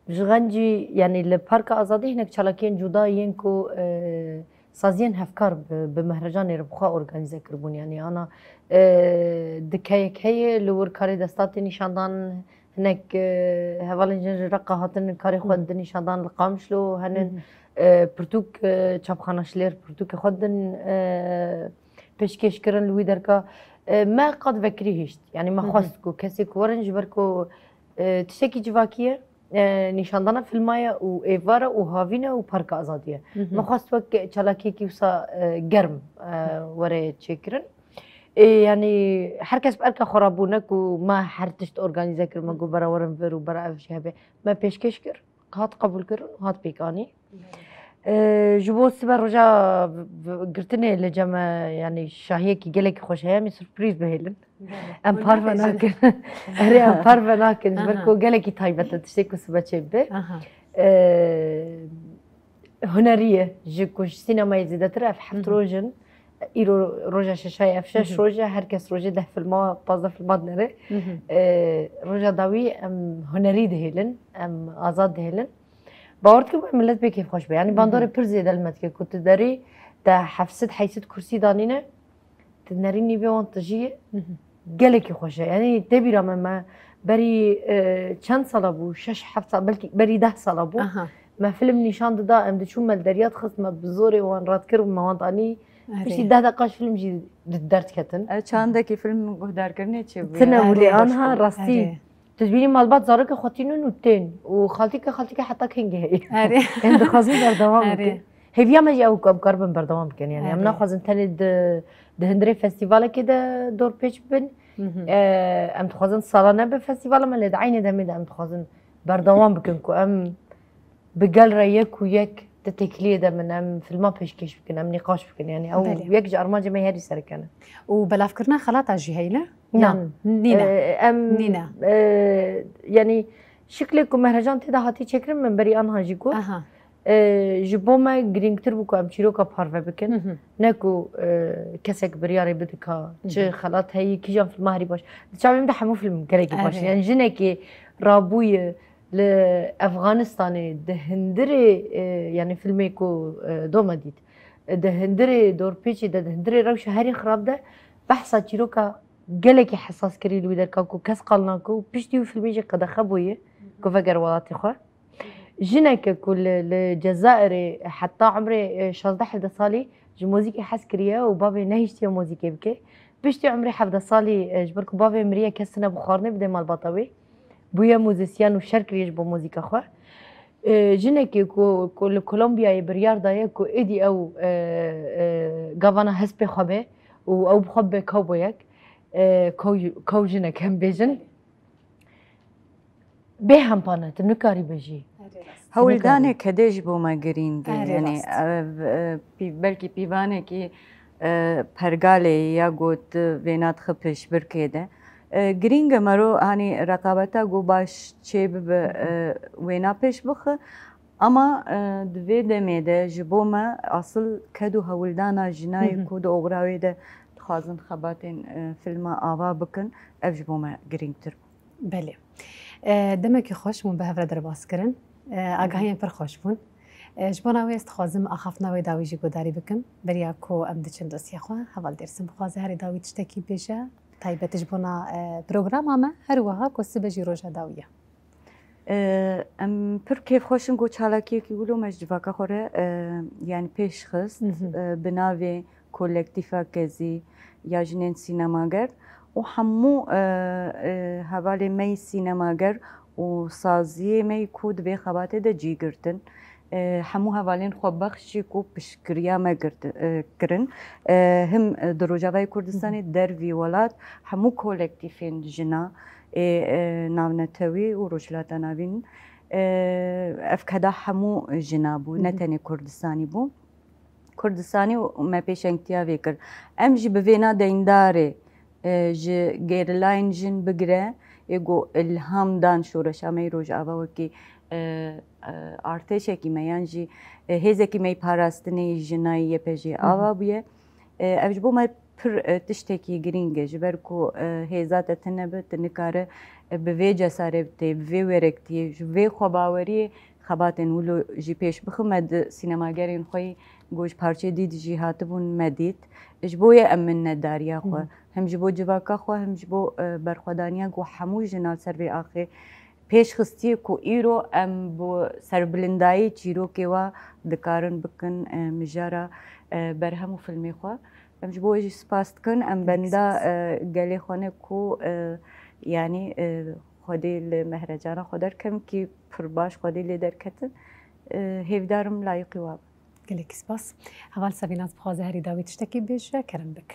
Ji xencî, yanî li Parka Azadî hinek çalakiyên cuda yên ku, e, saziyên hevkar bi, bi mehrecanê re bi xwe organîze kiribûn. Yanî ana, e, dikeyek heye li wir karê destê tê nîşandan, hinek, e, hevalên jin ji Reqa hatin karê xwe Hı hı. di nîşandan li Qamişlo henin, Hı hı. e, pirtûk, e, çapxana Şilêr pirtûkê xwe din, e, pêşkêş kirin li wî derka. E, me qad vekirî hişt. Yanî me Hı hı. xwest ku kesê ku werin ji ber ku, e, tiştekî civakî ye. E, nîşandana filma ye û êvar e û havîn e û Parka Azadî ye. Hı hı. Me xwest wek çalakiyekî wisa, e, germ, e, Hı. were çêkirin. E, yanî her kes bi erka xwe re bû, ne ku me her tişt organîze kir, me got bera werin vir û bera ev jî hebe. Me pêşkêş kir, hat qebûl kirin û hat pêk anî. Ee, ji bo sibe roja v-, v-, girtinê li cem me, yanî şahiyekî gelekî xweş heye, em ê surprîz bihêlin. Em parve nakin. Erê, em parve nakin. Ji ber ku gelekî taybet e, tiştê ku sibe çêbibe. Ee, hunerî ye. Ji ku ji sînemayê zêdetir ev heft roj in. Îro roja şeşayê, ev şeş roj e, her kes rojê deh filma, pazdeh filma dinere. Ee, roja dawî em hunerî dihêlin, em azad dihêlin. Bawer dikim ku millet pê kêfxweş be. Yanî bandorê pir zêde li me dike ku tu derî te heft sed heyt sed kursî danîne, tu nerî nîvê wan tijî ye. Gelekî xweş e. Yanî tê bîra me, me berî, e, çend sala bû? Şeş heft sal, belkî berî deh sala bû. Me film nîşan dida, em diçûn me li derya dixist, me bi zorê wan red kir û me wan danî. Piştî deh deqa ji film jî di-, derdiketin. E, çandekî film guhdarkirinê çêbûye. Tine û lê anha rastî. Tu dibînî malbat zarokê xwe tînin û tên û xaltîke xaltîke heta kengê heye. Erê. Em dixwazin berdewam bikin. Hêviya me jî ew ku em karibin berdewam bikin. Yani em naxwazin tenê di, di hundirê festîvalekê de dorpêç bibin. E, em dixwazin salane bi festîvala me, lê di eynê demê de em dixwazin berdewam bikin ku em bi gel re yek û yek di têkiliyê de bin, em filma pêşkêş bikin, em nîqaş bikin. Yani ew yek ji armancê me herî sereke ne. Û belavkirina xelata jî heye ne? Na. Yan nîne? Ee, em, nîne. Ee, yani şiklê ku mehrecan tê de hatî çêkirin, min berî anha jî got. Ee, ji bo me girîngtir bû ku em çîroka parve bikin. Ne ku, e, kesek biryarê bidika, çi xelat heyî, kîjan filma herî baş. Di çavê min de hemû film gelekî baş. Yani jinekê rabûye li Efxanistanê di hundirê, e, yani filmê ku, e, do me dît. Di hundirê dorpêçê de, di hundirê rewşa herî xirab de behsa çîroka gelekî hesas kirî li wî derka ku kes qal nake û piştî wî filmê jî qedexe bûye ku veger welatê xwe. Jineke ku li, li Cezayirê heta umrê, e, şazdeh hevdeh salî ji muzîkê hez kiriye û bavê nehiştiye muzîkê bike. Piştî umrê hevdeh salî, e, ji ber ku bavê miriye kes tine bi xwarinê bide malbata wê. Bûye muzîsyen û şer kiriye ji bo muzîka xwe. E, jinekê ku, ku li Kolombiyayê biryar daye ku êdî ew, e, e, gavana hespê xwe be û ew bi xwe be cowboyek, e, cow-, cow jinek em bêjin. Bê hempane, tu nikarî bijî. Hewldanê kedê ji bo me girîng e. Erê, yani, rast. Ev, e, pî-, belkî pîvanekî, e, pergalê ya got vêna dixe pêşbirkê de. E, girîng e mero, hani reqabeta ku baş çê bibe, e, wêna pêş bixe. Ama, e, di vê demê de ji bo me asil ked û hewldana jina ye ku di oxira wê de dixwazin xebatên, e, filma ava bikin, ev ji bo me girîngtir bû. Belê. E, demekî xweş hûn bi hev re derbas kirin. E, agahiyên pir xweş bûn. E, ji bona wê ez dixwazim axaftina wê dawî jî guhdarî bikim. Beriya ku em diçin dosya xwe, heval Dêrsim bixwaze herî dawî tiştekî bêje. Taybet ji bona, e, programa me, her wiha ku sibe jî roja dawî ye. E, em pir kêfxweş in ku çalakiyekî wilo me ji civaka xwe re, e, yani pêş xist, e, bi navê Kolektîfa Kezî ya Jinên Sînemager û hemû, e, e, hevalê me yî sînemager û saziyê me yî ku di vê xebatê de cî girtin. E, hemû hevalên xwebexş jî ku piştgiriya me girt-, e, kirin. E, him, e, di Rojavayê Kurdistanê, dervî welat, hemû kolektîfên jina ê, e, navnetewî û Rojhilata Navîn, e, ev keda hemû jina bû, ne tenê Kurdistanî bû. Kurdistanî û me pêşengtiya vê kir. Em jî bi vêna deyndarê, e, ji gerîlayên jin bigire, ê ku îlham dan şoreşa me yî Rojava wekî, e, e, artêşekî me yan jî, e, hêzekî me yî parastinê yî jina yî Y P J ava bûye. E, ev ji bo me pir, e, tiştekî girîng e, ji ber ku, e, hêza te tune be, tu nikare, e, bi vê cesarêtê, bi vê werektiyê, ji vê xwebaweriyê xebatên wilo jî pêş bixin. Me di sînemagerên xwe yî ku ji parçeyê dî jî hatibûn me dît. Ji bo ye em minnetdariya xwe, him ji bo civaka xwe, him ji bo, e, berxwedaniya ku hemû jina li ser vê axê pêş xistiye ku îro em bi serbilindayî çîrokê wa dikarin bikin, e, mijara, e, berhem û filmê xwe. Em ji bo wê jî spas dikin. Em benda, e, gelê xwe ne ku, e, yanî, e, Xwedê li mehrecana xwe derkem kî pir baş Xwedê lê derketin. E, hêvdar im layiqî wa be. Gelekî spas. Heval Sevîna, ez bixwaze herî dawî tiştekî bêje, kerem bik.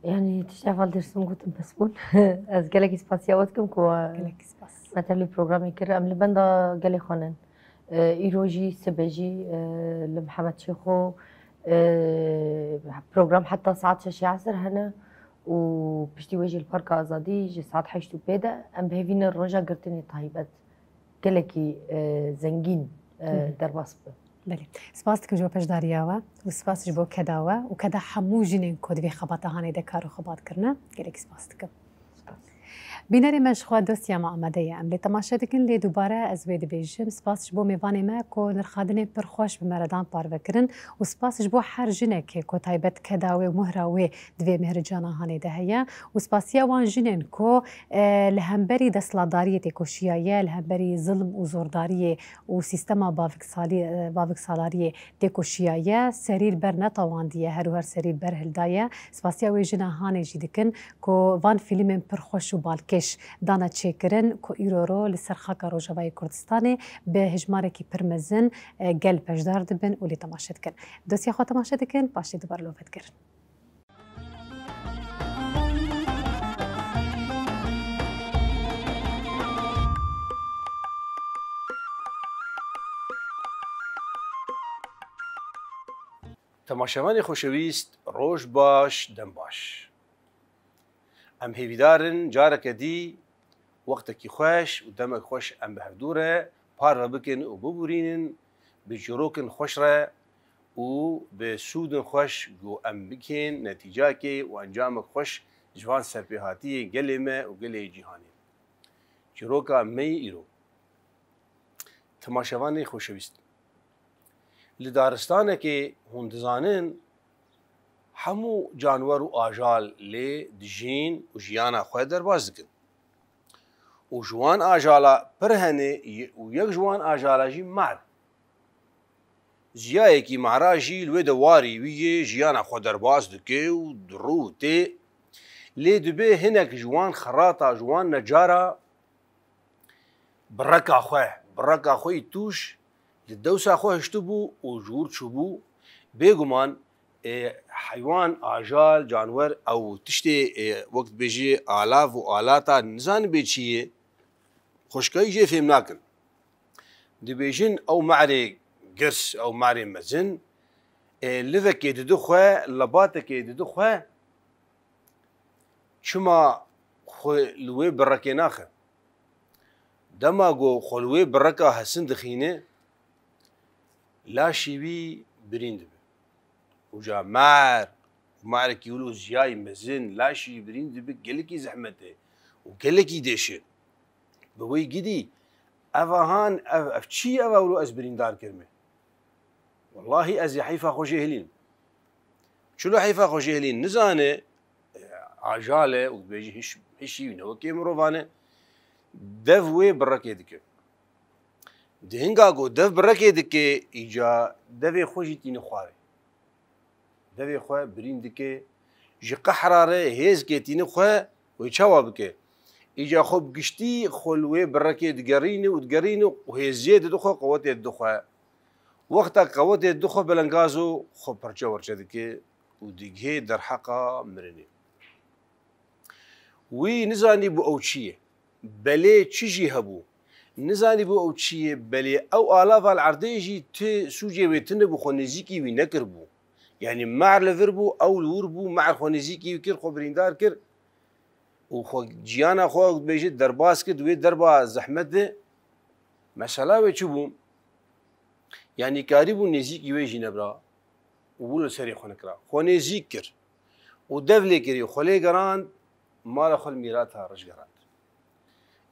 Yanî tiştê heval Dêrsim gotin bes bûn. Ez gelekî spasiya we dikim ku, e, Gelekî spas. Me tevlî programê kir. Em li benda gelê xwe nin. E, îro jî sibê jî, e, li Mihemed Şêxo, e, program heta saet şeşê esir hene û piştî wê jî li Parka Azadî ji saet heşt û pê de em bi hêvî ne roja girtinê taybet gelekî, e, zengîn, e, Hı hı. derbas bibe. Belê. Spas dikim ji bo beşdariya we û spas ji bo keda we û keda hemû jinên ku di vê xebata hanê de kar û xebat kirine. Gelekî spas dikim. Bînerê me ji xwe dosya me amade ye. Em lê temaşe dikin, lê dubare ez wê dibêjim. Spas ji bo mêvanê me ku nirxandinên pir xweş bi me re dan parvekirin û spas ji bo her jinekê ku taybet keda wê û muhra wê di vê mihricana hanê de heye û spasiya wan jinên ku, e, li hemberî desthilatdariyê têkoşiya ye, li hemberî zilm û zordariyê û sîstema baviksalî-, e, baviksalariyê têkoşiya ye, serî li ber netawandiye, her û her serî li ber hildaye. Spasiya wê jina hanê jî dikin ku van fîlmên pir xweş û balkêş dane çêkirin ku îro ro li ser xaka Rojavayê Kurdistanê bi hejmarekî pir mezin, e, gel beşdar dibin û lê temaşe dikin. Dosya xwe temaşe dikin, paşê dubar li we vedigerin. Temaşevanê xoşewîst, roj baş, dem baş. Em hêvîdar in careke dî wextekî xweş û demek xweş em bi hevdû re parve bikin û bibûrînin bi çîrokin xweş re û bi sûdin xweş ku em bikên netîcakê û encamek xweş ji van serpêhatiyê gelê me û gelê cîhanê. Çîroka me yê îro. Temaşevanê xoşewîst. Li daristanekê hûn dizanin hemû canwer û ajal lê dijîn û jiyana xwe derbas dikin. Û ji wan ajala pir hene y-, û yek ji wan ajala jî mar. Ziyayekî mara jî li wê de warî wî yê jiyana xwe derbas dike û dirû tê. Lê dibe hinek ji wan xerata, ji wan necara bi reka xwe, bi reka xwe yî tûj li dewsa xwe hiştibû û ji wir çûbû. Bêguman, e, heywan, ajal, canwer ew tiştê, e, wek dibêjî alav û alata nizanibê çi yê, xweşkayî jê fêm nakin. Dibêjin ew merê girs, ew merê mezin, e, livekê didi xwe, lebatekê didi xwe, çima xwe li wê birekê naxe? Dema ku xwe li wê bireka hesin dixîne, laşê wî birîn dibe. Uca mer, û marekî wilo ziyayî mezin, laşî birîn dibe, gelekî zehmet e û gelekî dêş e. Bi wê gidî, eva han, ev, ev çi ye, eva wilo ez birîndar kirime? Wellahî ez ê heyfa xwe jê hilînim. Çilo heyfa xwe jê hilîn? Nizane, e, ajal e û dibêjî hiş-, hişî wî ne wekê mirovan e. Dev wê birekê dike. Di hinga ku dev birekê dike, îca devê xwe jî tîne xwarê. Devê xwe birîn dike, ji qehra re hêzkê tîne xwe, wê çawa bike? Îca xwe bi giştî xwe li wê birekê digerîne û digerîne û hêziyê dide xwe, qewetê dide xwe. Wexta qewetê dide xwe belengazo, xwe perçe werçe dike û digihê derheqa mirinê. Wî nizanîbû ew çi ye. Belê çi jî hebû. Nizanîbû ew çi ye, belê ew alava li erdê jî ti sûcê wê tune bû, xwe nêzîkî wî nekiribû. Yanî mer li vir bû, ew li wir bû, mer xwe nêzîkî wî kir, xwe birîndar kir û xwe ciyana xwe, wek dibêje, derbas kir di wê derba zehmet de. Mesela wê çi bû? Yanî karîbû nêzîkî wê jî nebira û wilo serê xwe nekira. Xwe nêzîk kir û dev lê kirî, xwe lê gerand, mala xwe li mîrata rij gerand.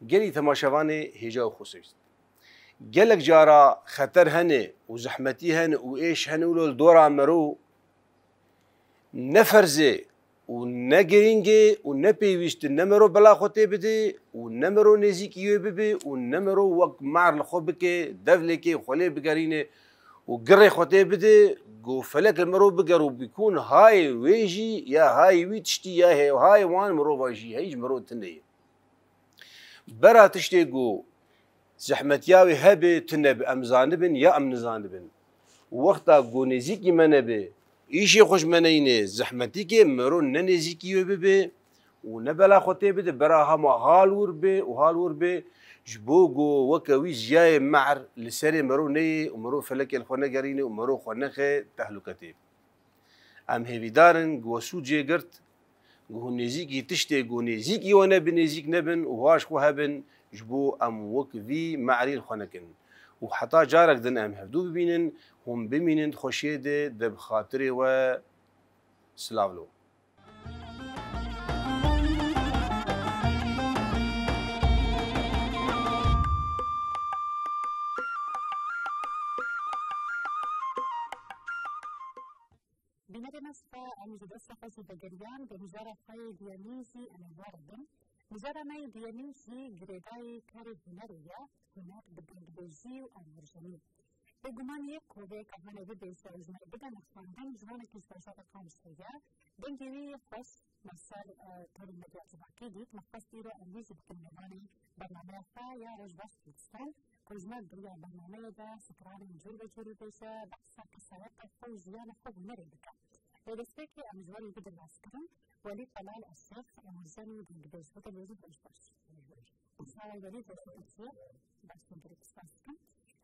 Gelî temaşevanê hêja û xosewîst. Gelek cara xeter hene û zehmetî hene û êş hene wilo li dora mero ne ferz e û ne girîng e û ne pêwîst e ne mero bela xwe tê bide û ne mero nêzîkî wê bibe û ne mero wek mer li xwe bike, dev lêkê xwe lê bigerîne û girê xwe tê bide, ku felek li mero biger û bikûn hayê wê jî ya hayê wî tiştî ya hê-, hayê wan mirova jî hey ji mero tune ye. Bera tiştê ku zehmetiya wê hebe, tune bi, em zanibin ya em nizanibin. Wexta ku nêzîkî me nebe, îşê xwe ji me neyne, zehmetîkê mero ne nêzîkî wê bibe û ne bela xwe tê bide, bera hema hal wir be û hal wir be, Ji bo ku weke wî jiyayê mehr li serê mirov neyê û mirov felekê li xwe negerîne û mirov xwe nexe tehluketê. Em hêvîdar in ku we sûcê girt, ku hûn nêzîkî tiştê ku nêzîkî we ne bi nêzîk nebin û haş xwe hebin, ji bo em wek vî mehrî li xwe nekin. Û heta carek din em hevdû bibînin, hûn bimînin di xweşiyê de, de bi xatirê we. Silav lo. Bînerê me spa, em ji destê xwe jî vegeriyan, bi mijara xwe yê duyemîn jî em ê weribin. Mijara me yê duyemîn jî girêdayî karê hunerê ye, huner bi dengbêjî û almirjenî. Bêguman ye ku vê ka hene bibêje û ji me bide nirxandin, ji wanekî ji bajarê Qamişlo ye. Dengê wî yê xweş me ser, e, torê medya civakê dît. Me xwest îro em wî jî bikin mêvanê bernameya xwe ya Roj Baş Kurdistan, ku ji me bi riya bernameyê de stranên cûr bi cûr bibêje, behsa kesayeta xwe û jiyana xwe û hunerê bike. Lê destpêkê em ji we re bidin naskirin. Welîd Telal Eşşêx, e, mirjen û dengbêj. Weke bêjî roj baş. Sağ ol Welîd, destpêkê. Baş bû, gelek spas dikim.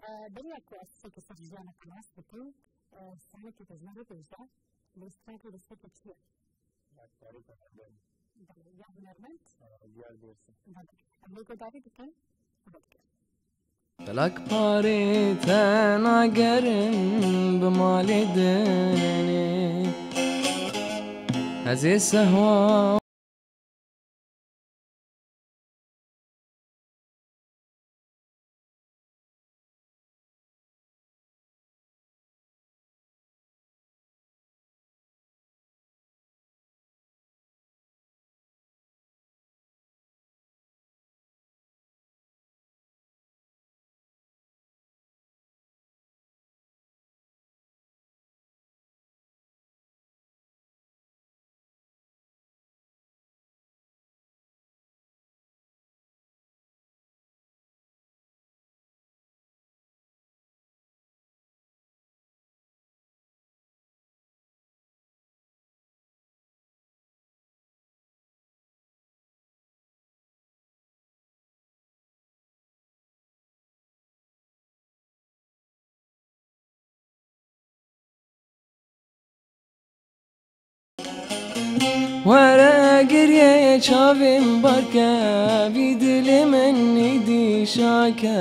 E, beriya ku ez tiştekî ser jiyana te nas bikim, e, stranekî te ji me re bêje, lê stranekî destpêkê çi ye? Ya tarî hunermend. Belê, ya hunermend? E, Diyar Dêrsim. Belê. Em lê guhdarî dikin. Belê. Felak parê te nagerin bi malê dinê. Ez ê sehwa Were giriyê çavên barke, vî dilê min nîdî şake,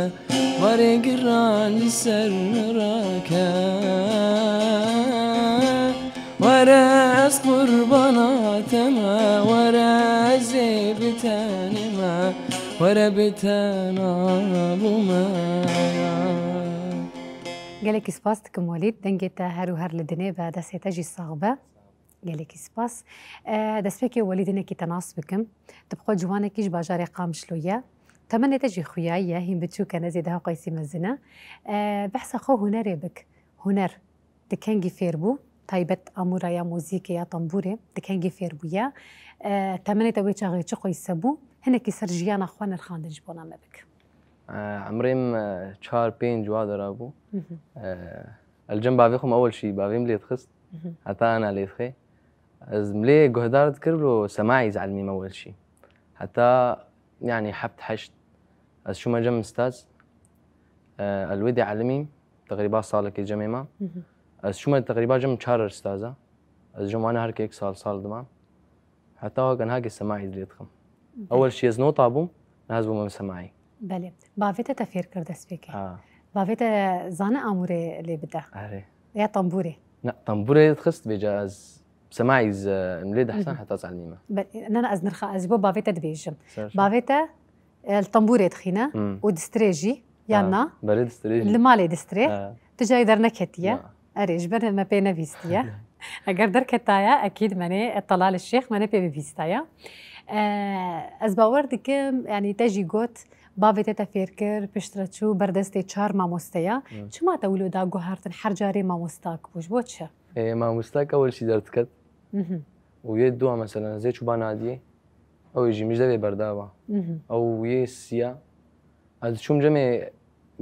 warê giran li ser min rake. Were ez qurbana te me, were ez ê bi te nême, were bi te nabûme. Gelekî spas dikim Welîd, dengê te her û her li dinê be, destê te jî sax be. Gelekî spas. E, destpêkê Welîd hinekî te nas bikim. Tu bi xwe ciwanekî ji bajarê Qamişlo ye. Temenê te jî xuya ye, hîn biçûk e, ne zêde heqaysî mezin e. E, behsa xwe hunerê bik. Huner di kengî fêr bû? Taybet amûra ya muzîkê ya tembûrê di kengî fêr bûye? E, temenê te wê çaxê çi qoyse bû? Hinekî ser jiyana xwe nirxandin ji bona me bik. E, emrê min, e, çar pênc wa dera bû. Hı hı. E, Li cem bavê xwe me ewil şî, bavê min lê dixist. Mhm. Heta ana lê dixê. Ez milê guhdar dikir, lo semaî ez elimîm ewil şî. Heta, yanî, heft heşt. Ez çûme cem staz. E, el wê dê elimîm, teqrîba salekê cemê me. Mhm. Ez çûme teqrîba cem çar staza. Ez cem wana her kek sal, sal dima. Heta weke niha ke semaî lê dixim. Belê. Ewil şî ez nota bûm, niha ez bûme semaî. Belê. Bavê te te fêr kir destpêkê. Ha. Bavê te zane amûrê lê bide? Erê. Ya tembûrê? Na, tembûrê dixist vêca ez semaî z-, em lê dehsan Mhm. heta ez elmîme. Be-, na, na, ez nirxa, ez ji bo bavê te dibêjim. Ser şer. Bavê te, e, li tembûrê dixîne Hmm. û distirê jî, yan Ha, na? Belê distirê jî. Li malê distirê. Ha. Tu carî derneketiye. Na. Erê, ji ber me pê nebîstiye. Eger derketaya, ekîd menê Telal Şêx menê pê bibîstaya. E, ez bawer dikim, yanî te jî got, bavê te te fêr kir, piştre çû ber destê çar mamosteya. Hı. Çima te wilo da guhertin her carê mamostak bû? Ji bo çi? E, mamostak ewil şî derdiket. Mhm. Û yê dua mesela, zê çû ba nadiyê. Ew ê jî min ji devê berdava. Mhm. Ew yê siya. Ez çûm cemê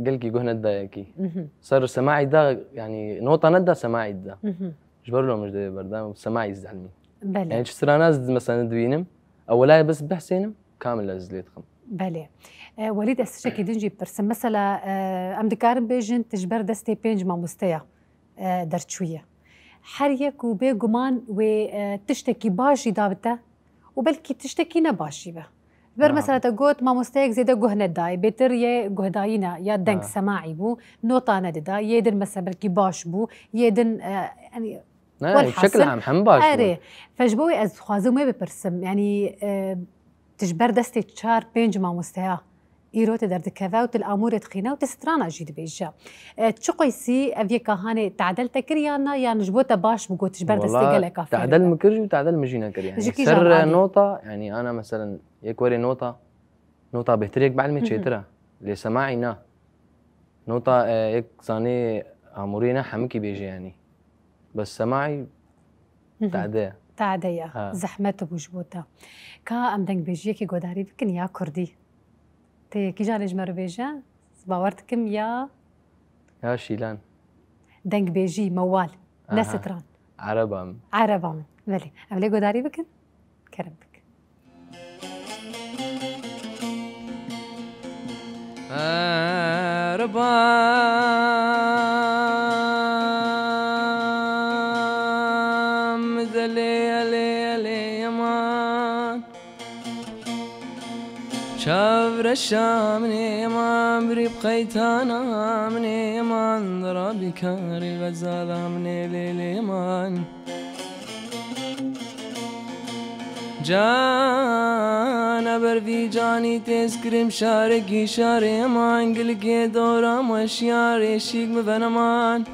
gelkî guh nedayekî. Mhm. Ser semaî da, yanî nota neda semaî da. Mhm. Ji ber lo min ji devê berda, semaî ez dihelmî. Belê. Yanî çi strana ez mesela dibînim, ew welay bes behsênim, kamil ez lê dixim. Belê. E, Welîd, ez tiştekî din jî pirsim. Mesela, e, em dikarin bêjin tu ji ber destê pênc mamosteya, e, derçûye. Her yek û bê guman wê, e, tiştekî baş jî da bi te û belkî tiştekî ne baş jî be. Ber mesela te got, mamosteyek zêde guh nedayê, bêtir yê guhdayîna ya deng, semaî bû, nota nedida, yê din mesela belkî baş bû, yê din, e, yanî, ne, welhasil, şekil hem, hem baş bû. Erê, fe ji bo wê ez dixwazim wê bipirsim, yanî, e, tu ji ber destê çar pênc mamosteya îro te derdikeve û tu li amûrê dixîne û tu strana jî dibêje. E, çi qeysî ev yeka hanê tadel te kir yan na, yan ji bo te baş bû got ji ber destê geleka fêr be? Tadel min kir jî û tadel min jî nekir. Yanî ser nota, yanî ana meselen yek werê nota, nota bêhtir yek bi ilmê çêtir e. Lê semaî na. Nota, e, yek zanê amûrê ne hemikî bêje yanî. Bes semaî tade ye. Tade ye. Ha. Zehmet bû ji bo te. Ka em dengbêjiyekê guhdarî bikin ya kurdî. Tê kîjan ê ji me re bêje? Bawer dikim ya... Ya şîlan. Dengbêjî, mewal. Ne stran. Ereba min. Ereba min. Belê. Em lê guhdarî bikin. Kerem bik. Ereba min delê elê elê yeman. Çavreşa min ê yeman, birî bi qeytana min ê yeman, dera bîkarî xezala min ê lê lê yeman. Cana ber vî canî têz kirim şarekî şarê yeman, gilikê dora min weşiyar, êşîk min veneman.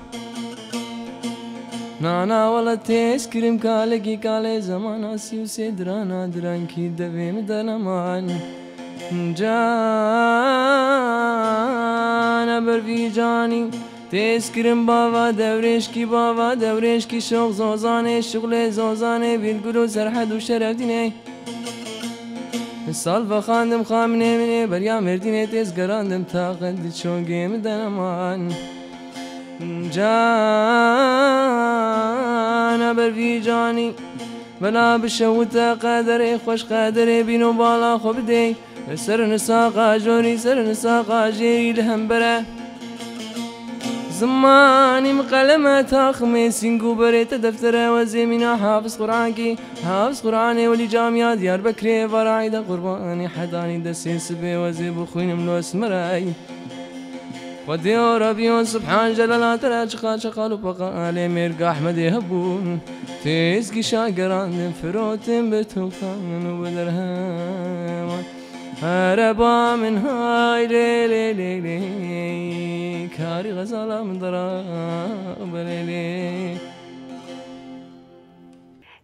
Nana wele têz kirim kalekî kalê zeman, asî û sê dirana dirankî devê min de neman. Cana ber vî canî têz kirim bava dewrêşkî, bava dewrêşkî şox zozanê, şuxlê zozanê, Bîlgul û Serhed û Şerefdînê. Sal vexandim xaminê min ê, beriya Mêrdînê têz gerandim taqet di çongê min de neman. Cana ber vî canî, bela bişewite qederê xweş, qederê bîn û bala xwe bidê. Ser nisaqa jorî, ser nisaqa jêrî li hembere. Zimanî min qeleme taximê, sîng û berê te deftere, wezê mîna Hafiz Qur'ankî, Hafiz Qur'anê welî camiya Diyarbekirê, vara îda qurbanî hedanî desê sibê, wezê bixwînim lo esmerayî. Xwedê o Rebî o Subhan Celala te re çiqa çeqal û peqalê mêrga Ehmedê hebûn. Têzgî şageran din firotin bi tûfan û bi derhewan. Ereba min hay lê lê lê lê, karî xezala min dera belê lê.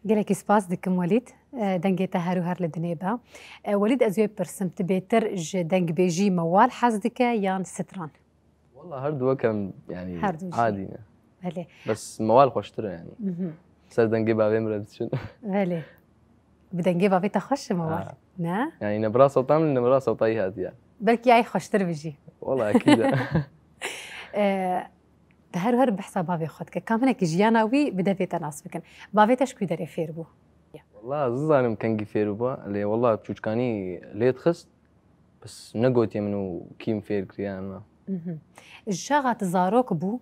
Gelekî spas dikim Welîd. E, dengê te her û her li dinê be. E, Welîd, ez wê pirsim, tu bêtir ji dengbêjî mewal hez dike yan stran? Wala her du wek em, yanî, her du jî adî ne. Belê. Bes mewal xweştir e yanî. Mhm. Ser dengê bavê min re diçin. Belê. Bi dengê bavê te xweş e mewal. Ha. Ne? Yanî nebra sewta min, nebra sewta yî hatiye. Belkî yay xweştir bi jî. Wala ekîd e. E, Di her her behsa bavê xwe dike. Kam hinekî jiyana wî bi devê te nas bikin. Bavê te ji ku derê fêr bû? Wala ez nizanim kengî fêr bû, lê wala çûçkanî lê dixist, bes negotiye min û kî min fêr kiriye yan na. Mhm. Ji çaxa tu zarok bû,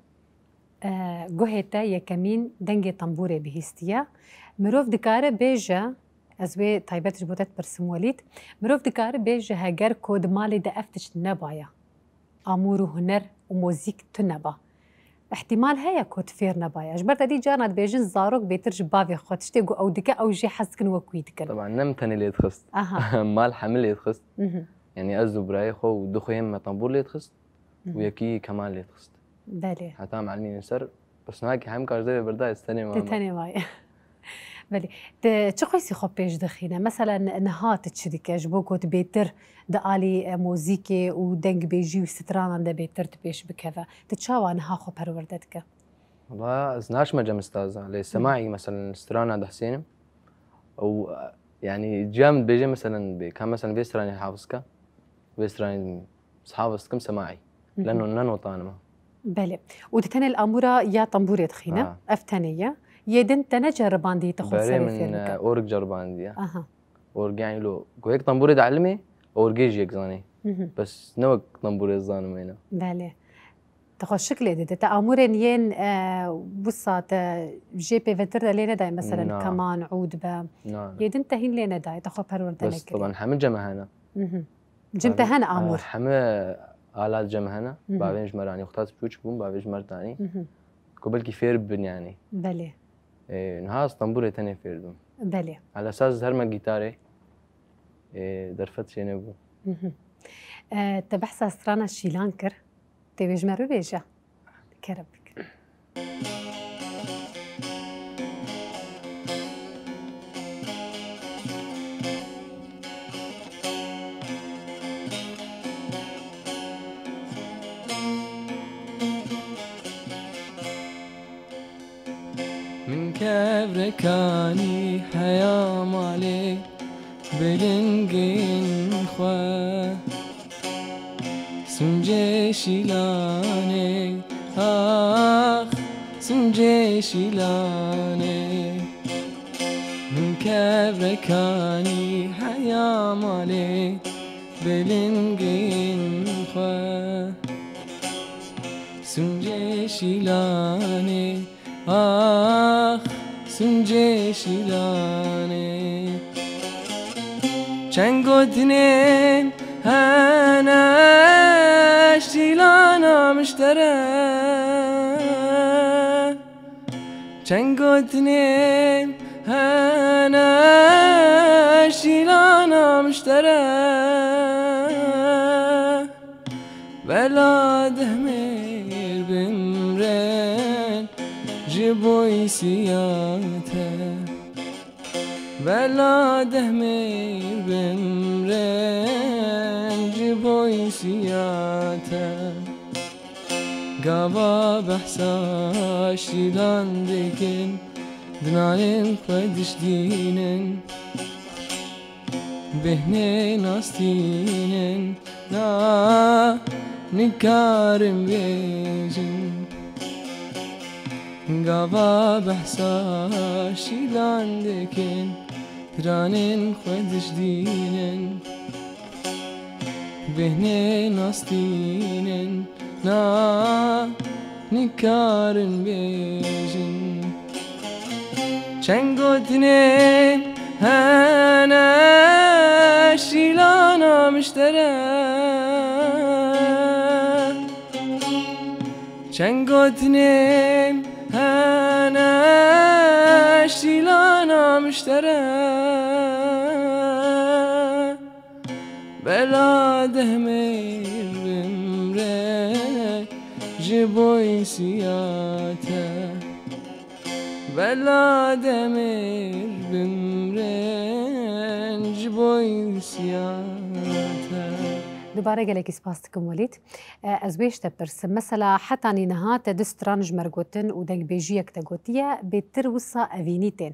e, guhê te yekemîn dengê tembûrê bihîstiye. Mirov dikare bêje, ez wê taybet ji bo te dipirsim Welîd, mirov dikare bêje heger ku di malê de ev tişt nebaya, amûr û huner û muzîk tune ba. Îhtîmal heye ku tu fêr nebaya. Ji ber te dî carna dibêjin zarok bêtir ji bavê xwe tiştê ku ew dike ew jê hez dikin wek wî dikin. Teban ne min tenê lê dixist. Aha. Mal hemî lê dixist. Mhm. Yanî ez û birayê xwe û du xweyên me tembûr lê dixist û Mhm. yekî keman lê dixist. Belê. Heta em elmînin ser, bes niha ki hem kar ji devê birda ez tenê mame. Te tenê maye. Belê. Te çi qeysî xwe pêş dixîne? Mesela ni-, niha tu çi dike? Ji bo ku tu bêtir di alî, e, muzîkê û dengbêjî û stranan de bêtir tu pêş bikeve. Tu çawa niha xwe perwerde dike? Wala ez naşme cem staza. Lê Hı. semaî, mesela strana dihsênim. Û, e, yanî cem dibêje, mesela bê, ka mesela vê stranê hafiz ke. Vê stranê hafiz dikim semaî. Hı hı. Leno, ne notanima. Belê. Û tu tenê li amûra ya tembûrê dixîne? Ha. Ev tenê ye. Yê din te ne ceribandî te xwe serê fêr bike? Berê min, e, org ceribandiye. Aha. Org yanî lo, ku yek tembûrê de elimê, Orgê jî yek zanî. Mhm. Bes ne wek tembûrê zanim wêne. Belê. Te xwe şiklê dide. Te amûrên yên, e, wisa te jê pêvetir de lê nedayê, meselen, Na. keman, ûd be. Na, na. Yê din te hîn lê nedayê, te xwe perwerde Bes nekirî. Taban heme cem hene. Mhm. Cem te Bavê-, hene amûr? e, heme alat cem hene. Mhm. Bavên ji me re anî wexta ez piçûçik bûm, bavê ji me re danî. Mhm. Ku belkî fêr bibin yanî. Belê. E, niha ez tembûrê tenê fêr dibim. Belê. Hela saz her me gîtarê, e, derfet çênebû. Mhm. E, te behsa strana Şîlan kir. Tê wê ji me re bibêje? Kerem bike. Min kevrekanî heya malê, bi lingên xwe. Sincê Şîlanê, ax, sincê Şîlanê. Min kevrekanî heya malê, bi lingên xwe. Sincê Şîlanê, ax, sincê Şîlanê. Çend gotinên hene Şîlana miştere. Çend gotinên hene Şîlana miştere. Bela dehmêr bimrên ji bo siyate. Bela dehmêr bimrên ji bo siyate. Gava behsa Şîlan dikin, dinanên xwe diştînin. Bêhnê nastînin, na nikarin bêjin. Gava behsa Şîlan dikin, piranên xwe dijdînin. Bêhnê nastînin, na nikarin bêjin. Çend gotinên hene Şîlana miştere. Çend gotinên hene Şîlana miştere. Bela dehmêr bimre ji bo siyate. Bela demêr bimrên ji bo siyate. Dubare gelekî spas dikim Welîd. E, ez wê ji te pirsim. Mesela hetanî niha te du stran ji me re gotin û dengbêjiyek te gotiye, bêtir wisa evînî tên.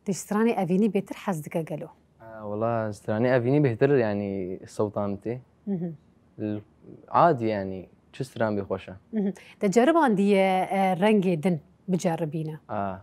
Tu ji stranê evînî bêtir hez dike gelo? Ha, wela stranê evînî bêhtir, yanî sewta min tê. Mhm. L-, adî yanî, çi stran bê xweş e. Mhm. Te ceribandiye, e, rengê din biceribîne? A.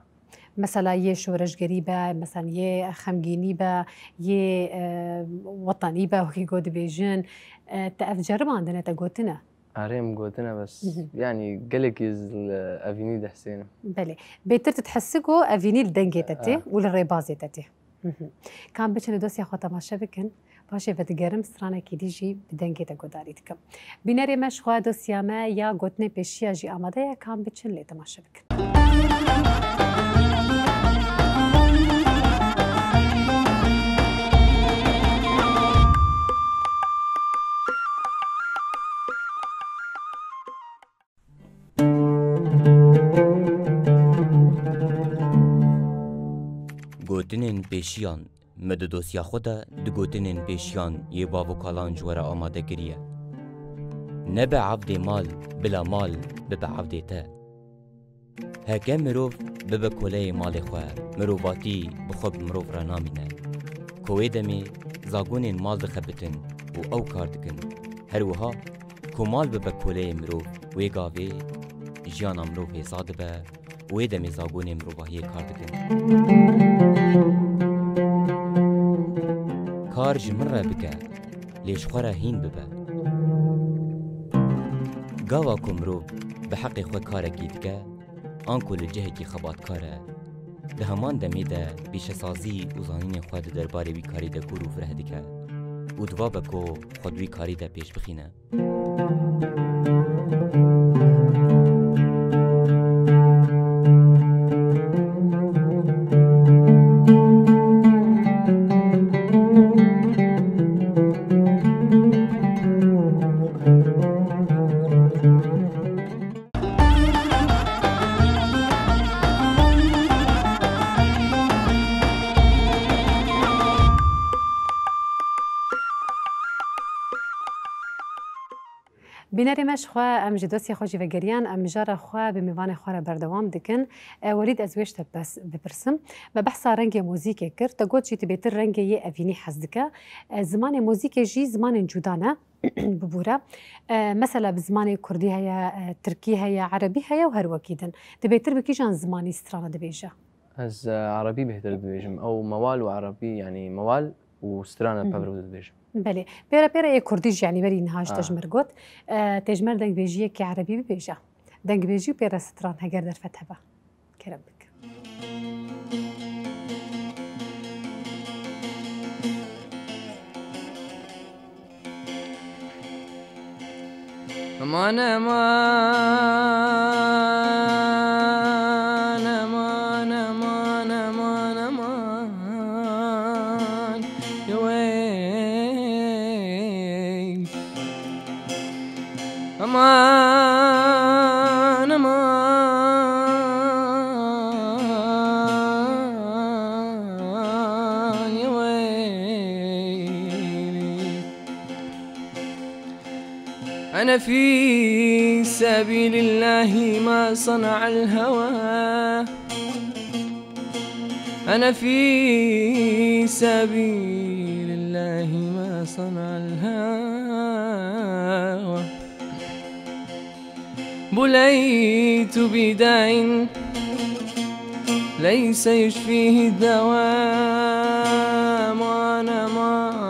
Mesela yê şoreşgerî be, mesela yê xemgînî be, yê, e, wetanî be, wekî ku dibêjin. E, te ev ceribandine, te gotine? Erê, min gotine bes. Mhm. Yanî gelekî ez li evînî dihsênim. Belê. Bêtir tu dihesî ku evînî li dengê te tê A. û li rêbazê te tê. Mhm. Kam biçin li dosya xwe temaşe bikin, paşê vedigerim stranekî dî jî bi dengê te guhdarî dikim. Bînerê me ji xwe dosya me ya gotinê pêşiya jî amade ye, kam biçin lê temaşe bikin. Gotinên pêşiyan. Me di dosya xwe de di gotinên pêşiyan yê bav û kalan ji we re amade kiriye. Nebe evdê mal, bila mal bibe evdê te. Heke mirov bibe koleyê malê xwe, mirovatî bi xwe bi mirov re namîne. Ku wê demê zagonên mal dixebitin û ew kar dikin. Her wiha ku mal bibe koleyê mirov, wê gavê jiyana mirov hêsa dibe û wê demê zagonê mirovahiyê kar dikin. Kar ji min re bike. lê ji xwe re hîn bibe. Gava ku mirov bi heqê xwe karekî dike, anku li cihekî xebatkar e, di heman demê de pîşesazî û zanînên xwe di derbarê wî karî de kûr û fireh dike û divabe ku xwe di wî karî de pêş bixîne. Bînerê me ji xwe, em ji dosyê xwe jî vegeriyan, em mijara xwe bi mêvanê xwe re berdewam dikin. E, Welîd, ez wê ji te bes-, bipirsim. Me behsa rengê muzîkê kir. Te got jî tu bêtir rengê yê evînî hez dike. E, zimanê muzîkê jî zimanên cuda ne. Bibûre. E, mesela bi zimanê kurdî heye, e, tirkî heye, erebî heye û her wekî din. Tu bêtir bi kîjan zimanî strana dibêje? Ez, e, erebî bêhtir dibêjim. Ew mewal û erebî, yanî mewal û strana Hı hı. pevrew dibêjim. Belê. Pêre pêre yê kurdî jî, yanî berî niha ji te Ah. ji mir got. E, tê ji me re dengbêjiyekî erebî bibêje. Dengbêjî û pêre stran heger derfet hebe. Kerem bike. Aman, aman, aman, aman, aman, aman, yewey. Aman, aman, ya weyli. أنا في سبيل الله ما صنع الهوى. أنا في سبيل الله ما صنع الهوى. بليت بداء ليس يشفيه الدواء. أمان،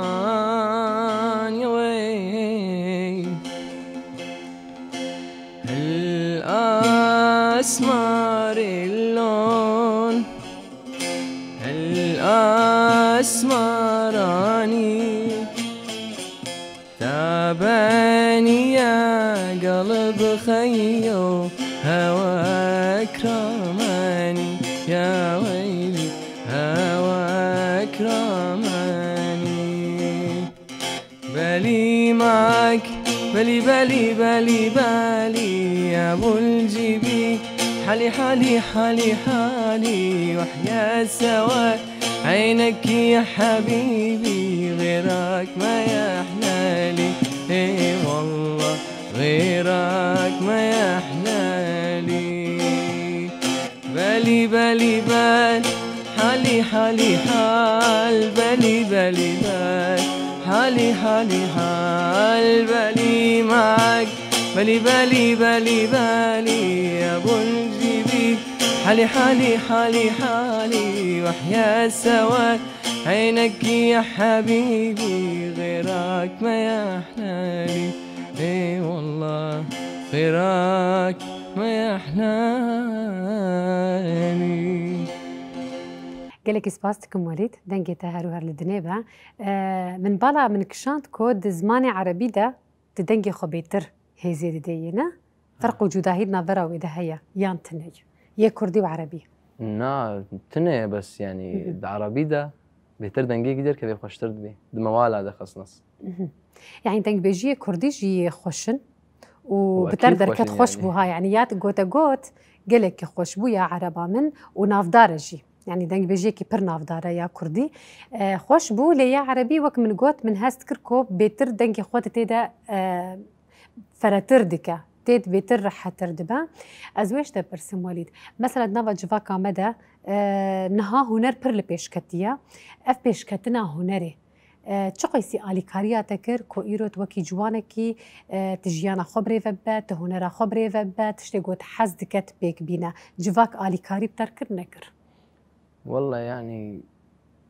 أمان، يا ويل. الأسمر اللون، الأسمراني. تعباني يا قلب خيو، هواك رماني، يا ويلي، هواك رماني. بالي معاك، بالي، بالي، بالي، بالي، يا أبو الجبين. حالي، حالي، حالي، حالي، وحياة سوا. عينك يا حبيبي، غيرك ما يحلالي. إي والله، غيرك ما يحلالي. بالي، بالي، بال، حالي، حالي، حال، بالي، بالي، بال، حالي، حالي، حال، بالي معاك، بالي، بالي، بالي، بالي، يا أبو الجبين، حالي، حالي، حالي، حالي، وحياة سواد عينك يا حبيبي، غيرك ما يحلالي. إي والله، غيرك ما يحلالي. Gelekî spas dikim Welîd, dengê te her û her li dinê be. E, min bala min kişand ku di zimanê erebî de tu dengê xwe bêtir hêzê didê yê, ne? Ferq û cudahî di navbera wê de heye, yan tune ye? Yê kurdî û erebî. Na, tune ye bes, yanî Hı hı. di erebî de bêtir dengê gî derkevê xweştir dibê. Di mewala de xesnas. Mhm. Yanî dengbêjiyê kurdî jî yê xweş in û Û bi te re ekîd derket xweş in xweş yanî. bû ha, yanî ya gote got gelekî xweş bû ya ereba min û navdar e jî. Yanî dengbêjiyekî pir navdar e ya kurdî. E, xweş bû, lê ya erebî wek min got, min hest kir ku bêtir dengê xwe di tê de, e, feretir dike. Tê de bêtir rehetir dibe. Ez wê ji te pirsim Welîd. Mesela di nava civaka me de, e, niha huner pir li pêş ketiye. Ev pêşketina hunerê, e, çi qeysî alîkariya te kir ku îro tu wekî ciwanekî, e, tu jiyana xwe birêve bibe, tu hunera xwe birêve bibe, tiştê ku tu hez dike tu pêk bîne? Civak alîkarî bi te re kir nekir? Welle, yanî,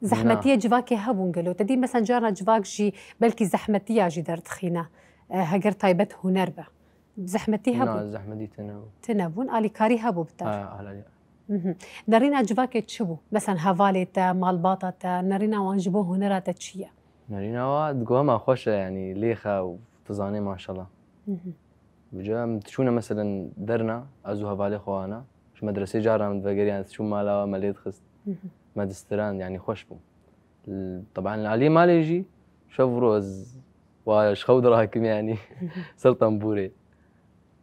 Zehmetiyê civakê hebûn gelo? Te dî mesela carna civak jî belkî zehmetiya jî derdixîne, e, heger taybet huner be. Zehmetî hebûn? Na, zehmetî tune bû. Tune bûn, alîkarî hebû bi te re? Ha, alî. Mhm. Nerîna civakê çi bû? Mesela hevalê te, malbata te, nerîna wan ji bo hunera te çi ye? Nerîna wa di goma xweş e, yanî lêxe û dizanê maşallah. Mhm. Bi ca em diçûne meselen derna, ez û hevalê xwe wana, ji medresê cara min divegeriyan, ez diçûm mala we me lê dixist. Mhm. Me distirand, yanî xweş bû. L-, teben li aliyê malê jî şev û roj ez wa ji xew dirakim, yanî ser tembûrê.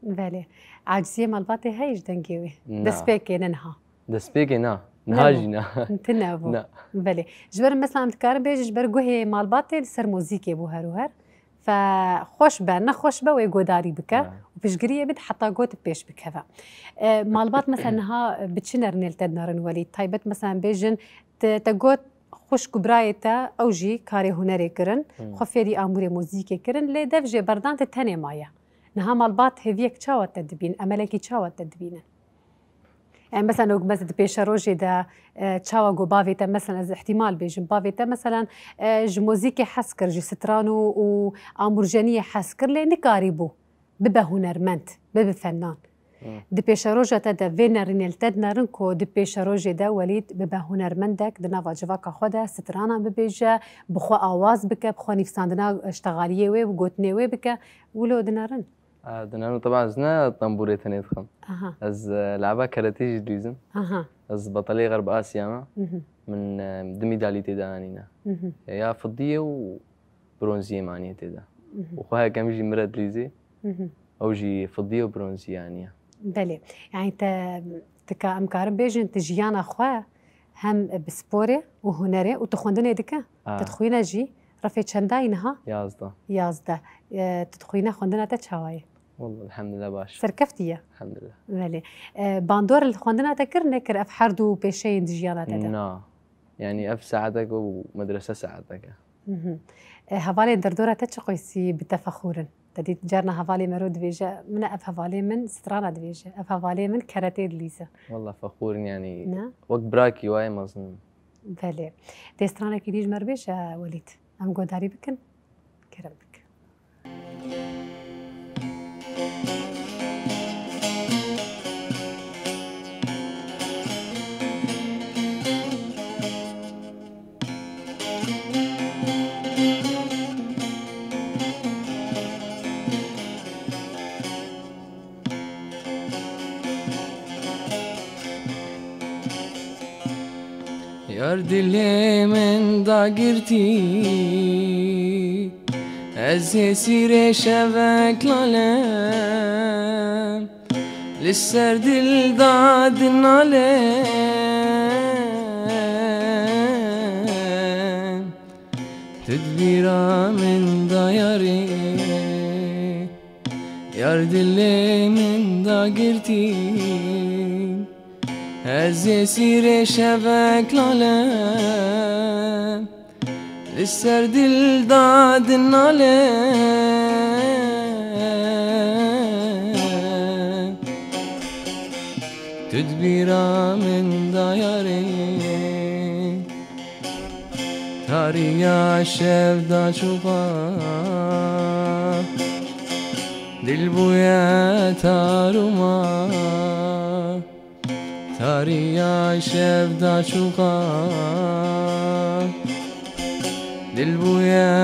Belê. Aciziyê malbatê heye ji dengê wê? Na. Destpêkê ne niha? Destpêkê na. Niha jî na. Tune bû. Na. Belê. Ji ber mesela em dikarin bêjin ji ber guhê malbatê li ser muzîkê bû her û her. Fe xweş be, nexweş be wê godarî bike. Ha. Û piştgiriyê bide heta got pêş bikeve. E, malbat mesela niha bi çi nerînê li te dinarin welî? Taybet mesela em bêjin te, te got xwişk û birayê te ew jî karê hunerê kirin, Hmm. xwe fêrî amûrê muzîkê kirin, lê dev jê berdan te tenê maye. Niha malbat hêviyek çawa te dibîn, emelekî çawa te dibînin? Yani mesela wek mesela di pêşerojê de, e, çawa got bavê te, mesela ez ihtimal bêjim, bavê te mesela, e, ji muzîkê hez kir, ji stran û, û amûrjeniyê hez kir, lê nikarîbû bibe hunermend, bibe fenan. Hı. Di pêşeroja te de vê nerînê li te dinerin ku di pêşerojê de Welîd bibe hunermendek di nava civaka xwe de, stranan bibêje, bi xwe awaz bike, bi xwe nivîsandina ştexaliyê wê û gotinê wê bike, wilo dinerin. E, dinerin, teben ez ne tembûrê tenê dixim. Aha. Ez, e, laba keretê jî dilîzim. Aha. Ez betelê Xerb Asya me. Mhm. Min, e, du medalî tê de anîne. Mhm. Ya fidiyê û bronziyê maniye tê de. Mhm. Û xwe hekem jî mire dilîzê, Mhm. ew jî fidiyê û bronziyê aniye. Belê. Yani te, tika em karin bêjin, tu jiyana xwe hem bi sporê û hunerê û tu xwendinê dike? A. Tu dixwîne jî, refê çendayî niha? Yazdeh. Yazdeh. E, tu dixwîne xwendina te çawa ye? Wallah, elhamdülillah baş. Serkeftî ye? Elhamdülillah. Belê. E, bandor li xwendina te kir, nekir ev her du pêşeyên di jiyana te de? Na. Yani ev saetek û medrese saetek e. Mhm. E, hevalên derdora te çi qeysî bi te fexûr in? Te dît carna hevalê mero dibêje, min e ev hevalê min strana dibêje, ev hevalê min keretê dilîze. Wallah fexûr in yani. Ne? Wek birakî wayê mezin in. Belê. Tê stranekî dî ji me re bêje, Welîd. Em godarî bikin. Kerem bike. Yar dilê min dagirtî, ez hêsîrê şevek lalem, li ser dil da dinalem. Tu di bîra min da yarê, yar dilê min da girtî. Ez ê sîrê şevek lalem, li ser dil da dinalem. Tu di bîra min da yarê, tariya şev da çûxa, dil bûye tar û mar. Tariya şev da çûxa, dil bûye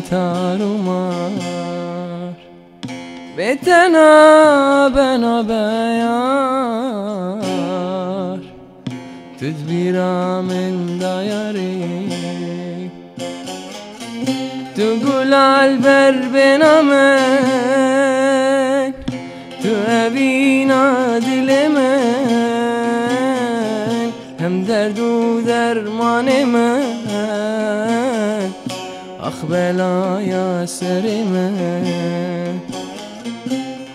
tar û mar. Bê te nabe nabe yar, tu di bîra min da yarê. Tu gula li ber bêhna min, tu evîna dilê min, hem derd û dermanê min, ax belaya serê min.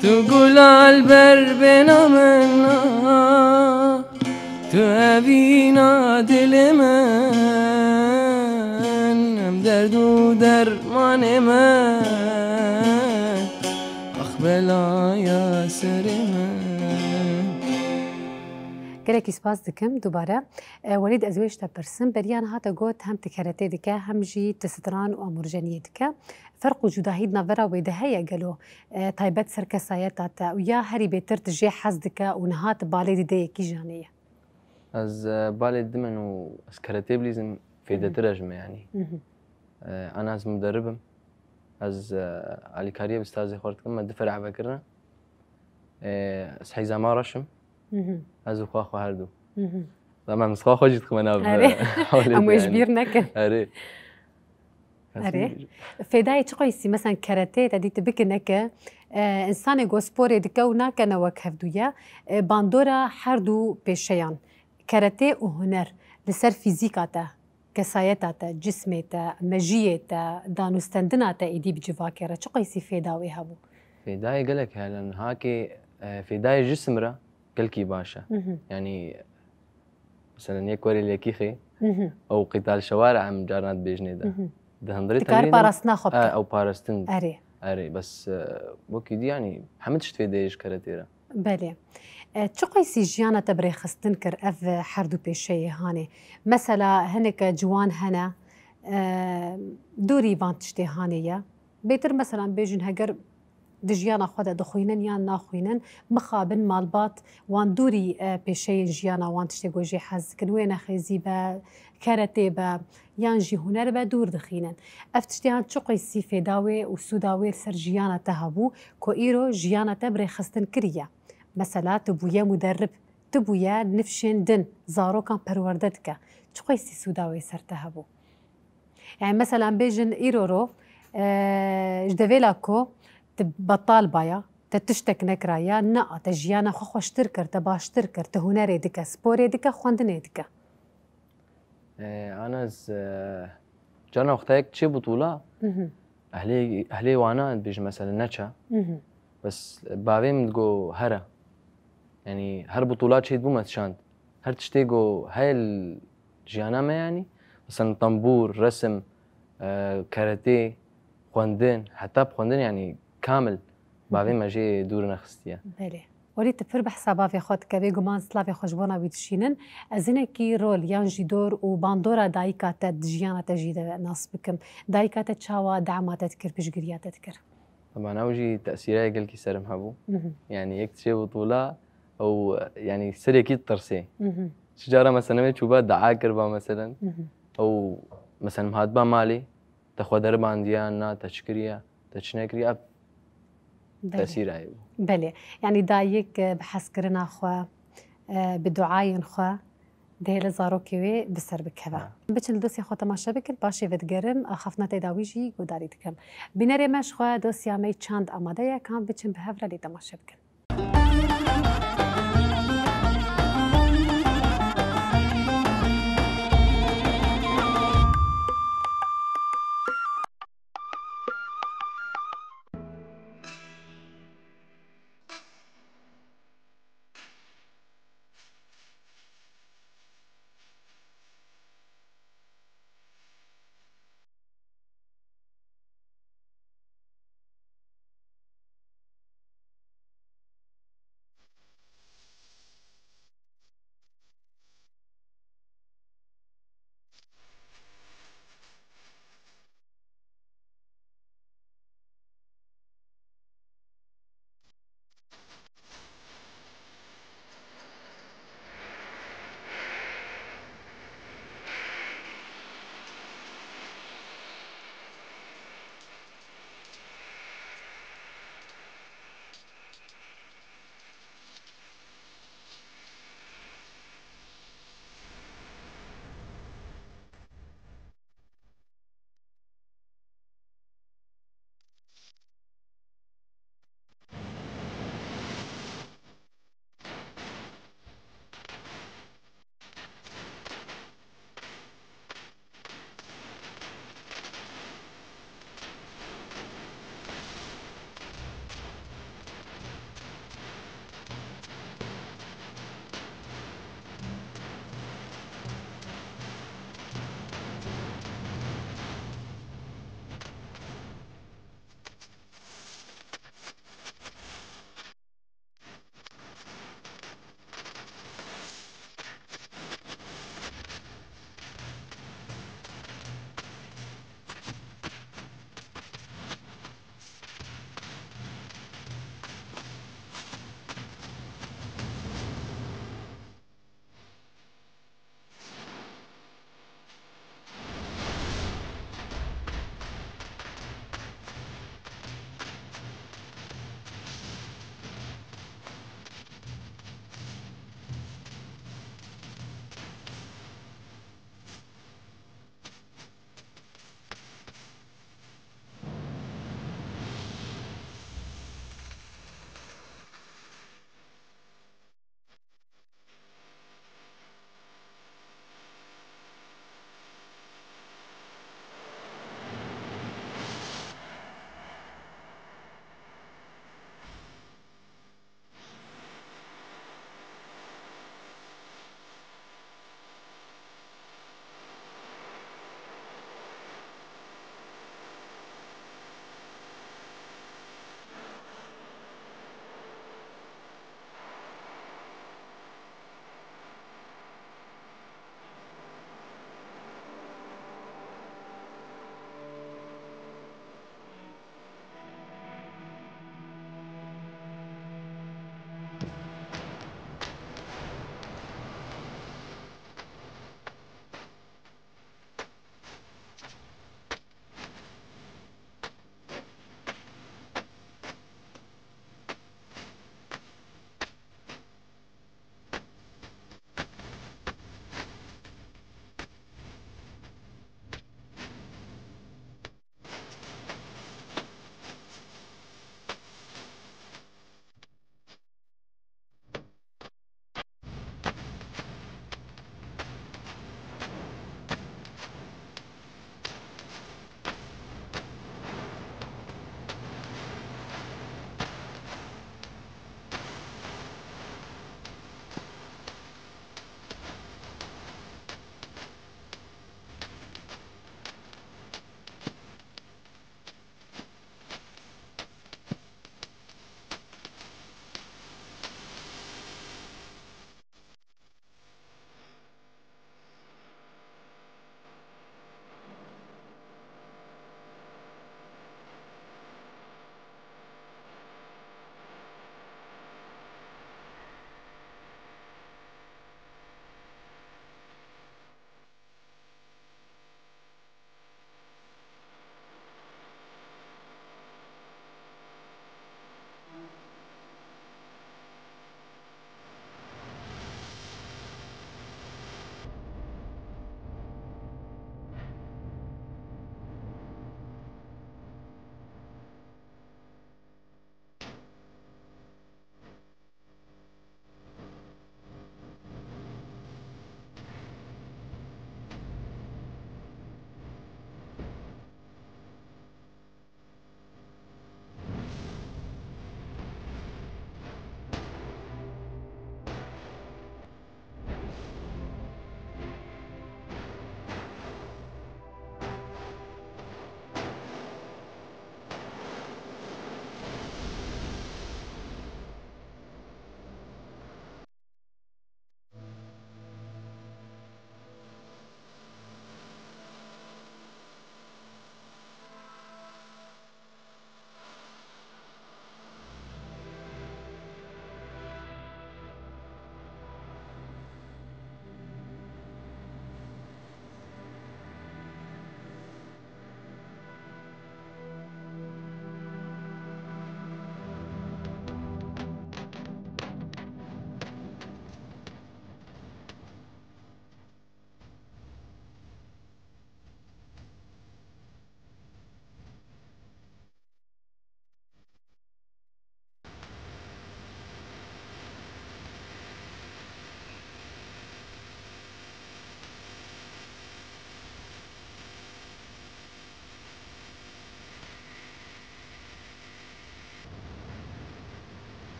Tu gula li ber bêhna min, tu evîna dilê min, hem derd û dermanê min, ax belaya serê min. Gelekî spas dikim dubare. E, Welîd, ez wê ji te pirsim. Beriya niha te got hem tu keretê dike, hem jî tu stran û amûrjeniyê dike. Ferq û cudahî di navbera wê de heye gelo, e, taybet ser kesayeta te û ya herî bêtir tu jê hez dike û niha tu balê didê yekî janê ye? Ez, e, balê didim û ez keretê bilîzim fêdetir e ji me, yanî. Mhm. E, ana ez muderrib im. Ez, e, alîkariyê bi stazê xwe re dikim, me du fer'a vekirine. E, ez heyza ma reş im. Mhm. Ez û xwe xwe her du. Mhm. Dema min xwe xwe jî dixime nav, Erê. e, hewlê Em de wê ji yanî. bîr nekin. Erê. Erê. Fêdayê çi qeysî, mesela keretê te dî tu bikine ke, e, insanê ku sporê dike û nakene wek hevdû ye, e, bandora her du pêşeyan, keretê û huner, li ser fîzîka te, kesayeta te, cismê te, mejiyê te, danûstendina te êdî bi civakê re çi qeysî fêda wê hebû? Fêdayê gelek heye, hakê, e, fêdayê jisim re gelkî baş e. Mhm. Yanî, meselen, yek werê lêkî xê, Mhm. ew qîtal şewara em carna dibêjinê de. Mhm. Di hundirê Dikare tevlî de parastina xwe bike. E, ew parastin. Erê. Erê, bes, e, wekî dî, yanî, hemî tişt fêdeyê ji keretê re. Belê. E, çi qeysî jiyana te bi rêxistin kir ev, e, her du pêşeyê hanê? Mesela, hinek, e, ciwan hene, e, dûrî van tiştê hanê ye. Bêtir, mesela, bêjin heger di jiyana xwe de dixwînin yan naxwînin, mixabin malbat wan dûrî, e, pêşeyên jiyana wan tiştê ku jê hez dikin, wê nexêzî be, keretê be, yan jî huner be, dûr dixînin. Ev tiştê han çi qeysî fêda wê û sûda wê li ser jiyana te hebû, ku îro jiyana te bi rêxistin kiriye. Mesela, tu bûye muderrib, tu bûye nifşên din, zarokan perwerde dike. Çi qeysî sûda wê ser te hebû? Yani, mesela, em bêjin îro ro, e, ji devêla ku tu betal baya, te tiştek nekiraya, na, te jiyana xwe xweştir kir, te baştir kir, te hunerê dike, sporê dike, xwendinê dike. E, ana ez, e, carna wextayek çê butûla, Mhm. ehlê, ehlê wana dibêjin, mesela, neçe. Mhm. Bes bavê min digo here. Yanî her butûla çê dibû me dişand. Her tiştê ku heye li jiyana me, yanî, mesela, tembûr, resim, e, keretê, xwendin, heta bi xwendin, yanî, kamil bavê Mhm. me jê dûr nexistiye. Belê. Welî, tu pir behsa bavê xwe dike, bêguman silavê xwe ji bona wî dişînin. Ez hinekî rol yan jî dor û bandora dayika te di jiyana te jî de nas bikim. Dayika te çawa dema te dikir, piştgiriya te dikir? Taban ew jî tesîrê gelkî ser min hebû. Mhm. Yanî yek tiştê butûla ew, yanî serekî ditirsê. Mhm. Çi cara mesela me çûba dua kirba meselen. Mhm. Ew mesela min hatba malê, te xwe deribandiya, na te çi kiriya, te çi nekiriya, ev Belê. tesîra wê bû. Belê. Yanî dayik, e, bi hezkirina xwe, e, bi duayên xwe dihêle zarokê wê bi ser bikeve. Ha. Biçin li dosyê xwe temaşe bikin, paşê vedigerim, axaftina tê dawî jî guhdarî dikim. Bînerê me ji xwe dosya me çand amade ye, kan biçin bi hev re lê temaşe bikin.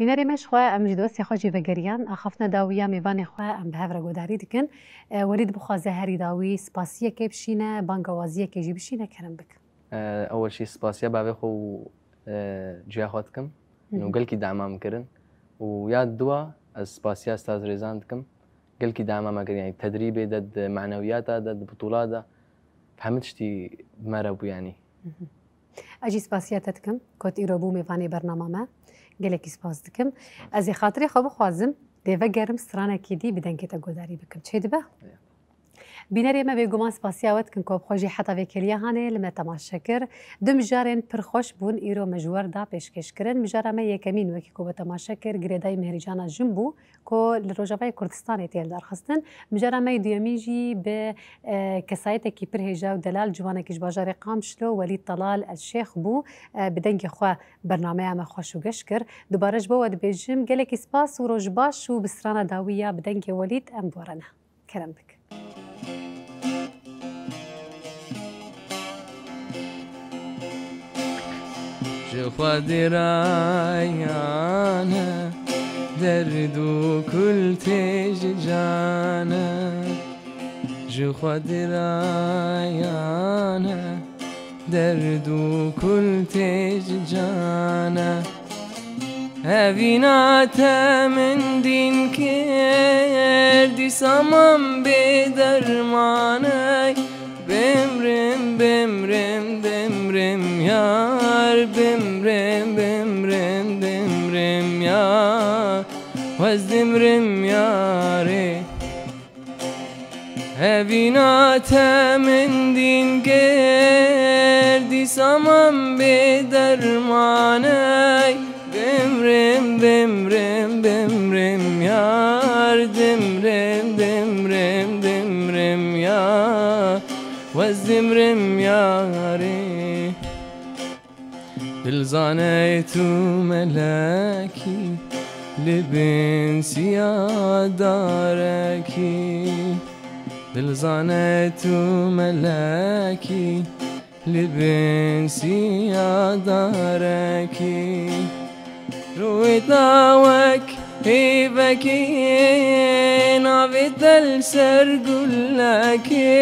Bînerê me ji xwe, em ji dostê xwe jî vegeriyan. Axaftina dawî ya mêvanê xwe em bi hev re guhdarî dikin. E, Welîd bixwaze herî dawî spasiyekê bişîne, banga waziyekê jî bişîne, kerem bike. E, ewil jî spasiya bavê xwe û, e, ciya xwe dikim. Hı hı. Û gelkî dema min kirin. Û ya dua ez spasiya Staz Rêzan dikim. Gelkî dema me kir, yanî tedrîbê de, di manewiyata de, di butûla de, hemî tiştî bi me re bû, yanî. Hı hı. Ez jî spasiya te dikim, ku tu îro bû mêvanê bernama me. Gelekî spas dikim. Ez ê xatirê xwe bixwazim, dê vegerim stranekî dî bi dengê te guhdarî bikim. Çê dibe? Ya. Bînerê me, bêguman spasiya we dikin ku bi xwe jî heta vê kêliya hanê li me temaşe kir. Du mijarên pir xweş bûn, îro me ji we re da pêşkêş kirin. Mijara me yekemîn, wekî ku we temaşe kir, girêdayî Mihrîcana Jin bû, ku li Rojavayê Kurdistanê tê lidarxistin. Mijara me yê duyemîn jî bi, e, kesayetekî pir hêja û delal, ciwanekî ji bajarê Qamişlo, Welîd Talal El Şêx bû. E, bi dengê xwe bernameya me xweş û geş kir. Dubare ji bo we dibêjim, gelekî spas û roj baş û bi strana dawî ya bi dengê Welîd em bi we re ne. Kerem bik. Ji Xwedê rayane, derd û kul tê ji cane. Ji Xwedê rayane, derd û kul tê ji cane. Evîna te min dîn kir, dîsa mam bê dermaney. Bimrim, bimrim, dimrim yar, bimrim, bimrim, dimrim yar. Wez dimrim yarê. Evîna te min dîn kir, dîsa mam bê dermaney. Bimrim, bimrim, bimrim yar, dimrim, dimrim, dimrim yar. Wez dimrim yarê. Dil zane tu melekî, li bin siya darekî. Dil zane tu melekî, li bin siya darekî. Rûyê te wek hêvekê, navê te li ser gulekê.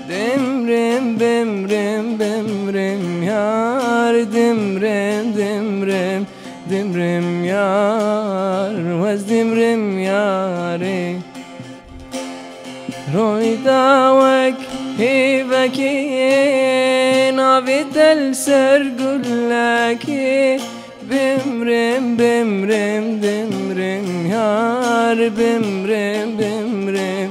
Dimrim, bimrim, bimrim yar, dimrim, dimrim, dimrim yar, wez dimrim yarê. Rûyê te wek hêvekê, navê te li ser gulekê. Bimrim, bimrim, dimrim yar, bimrim, bimrim,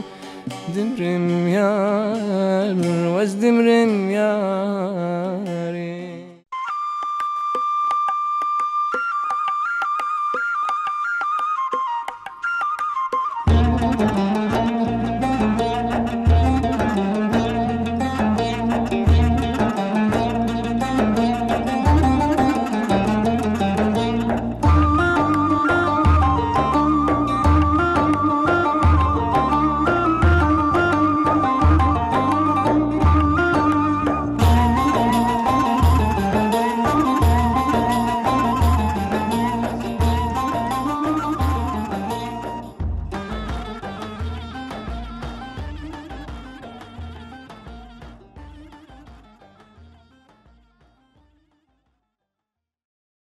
dimrim yar, wez dimrim yar.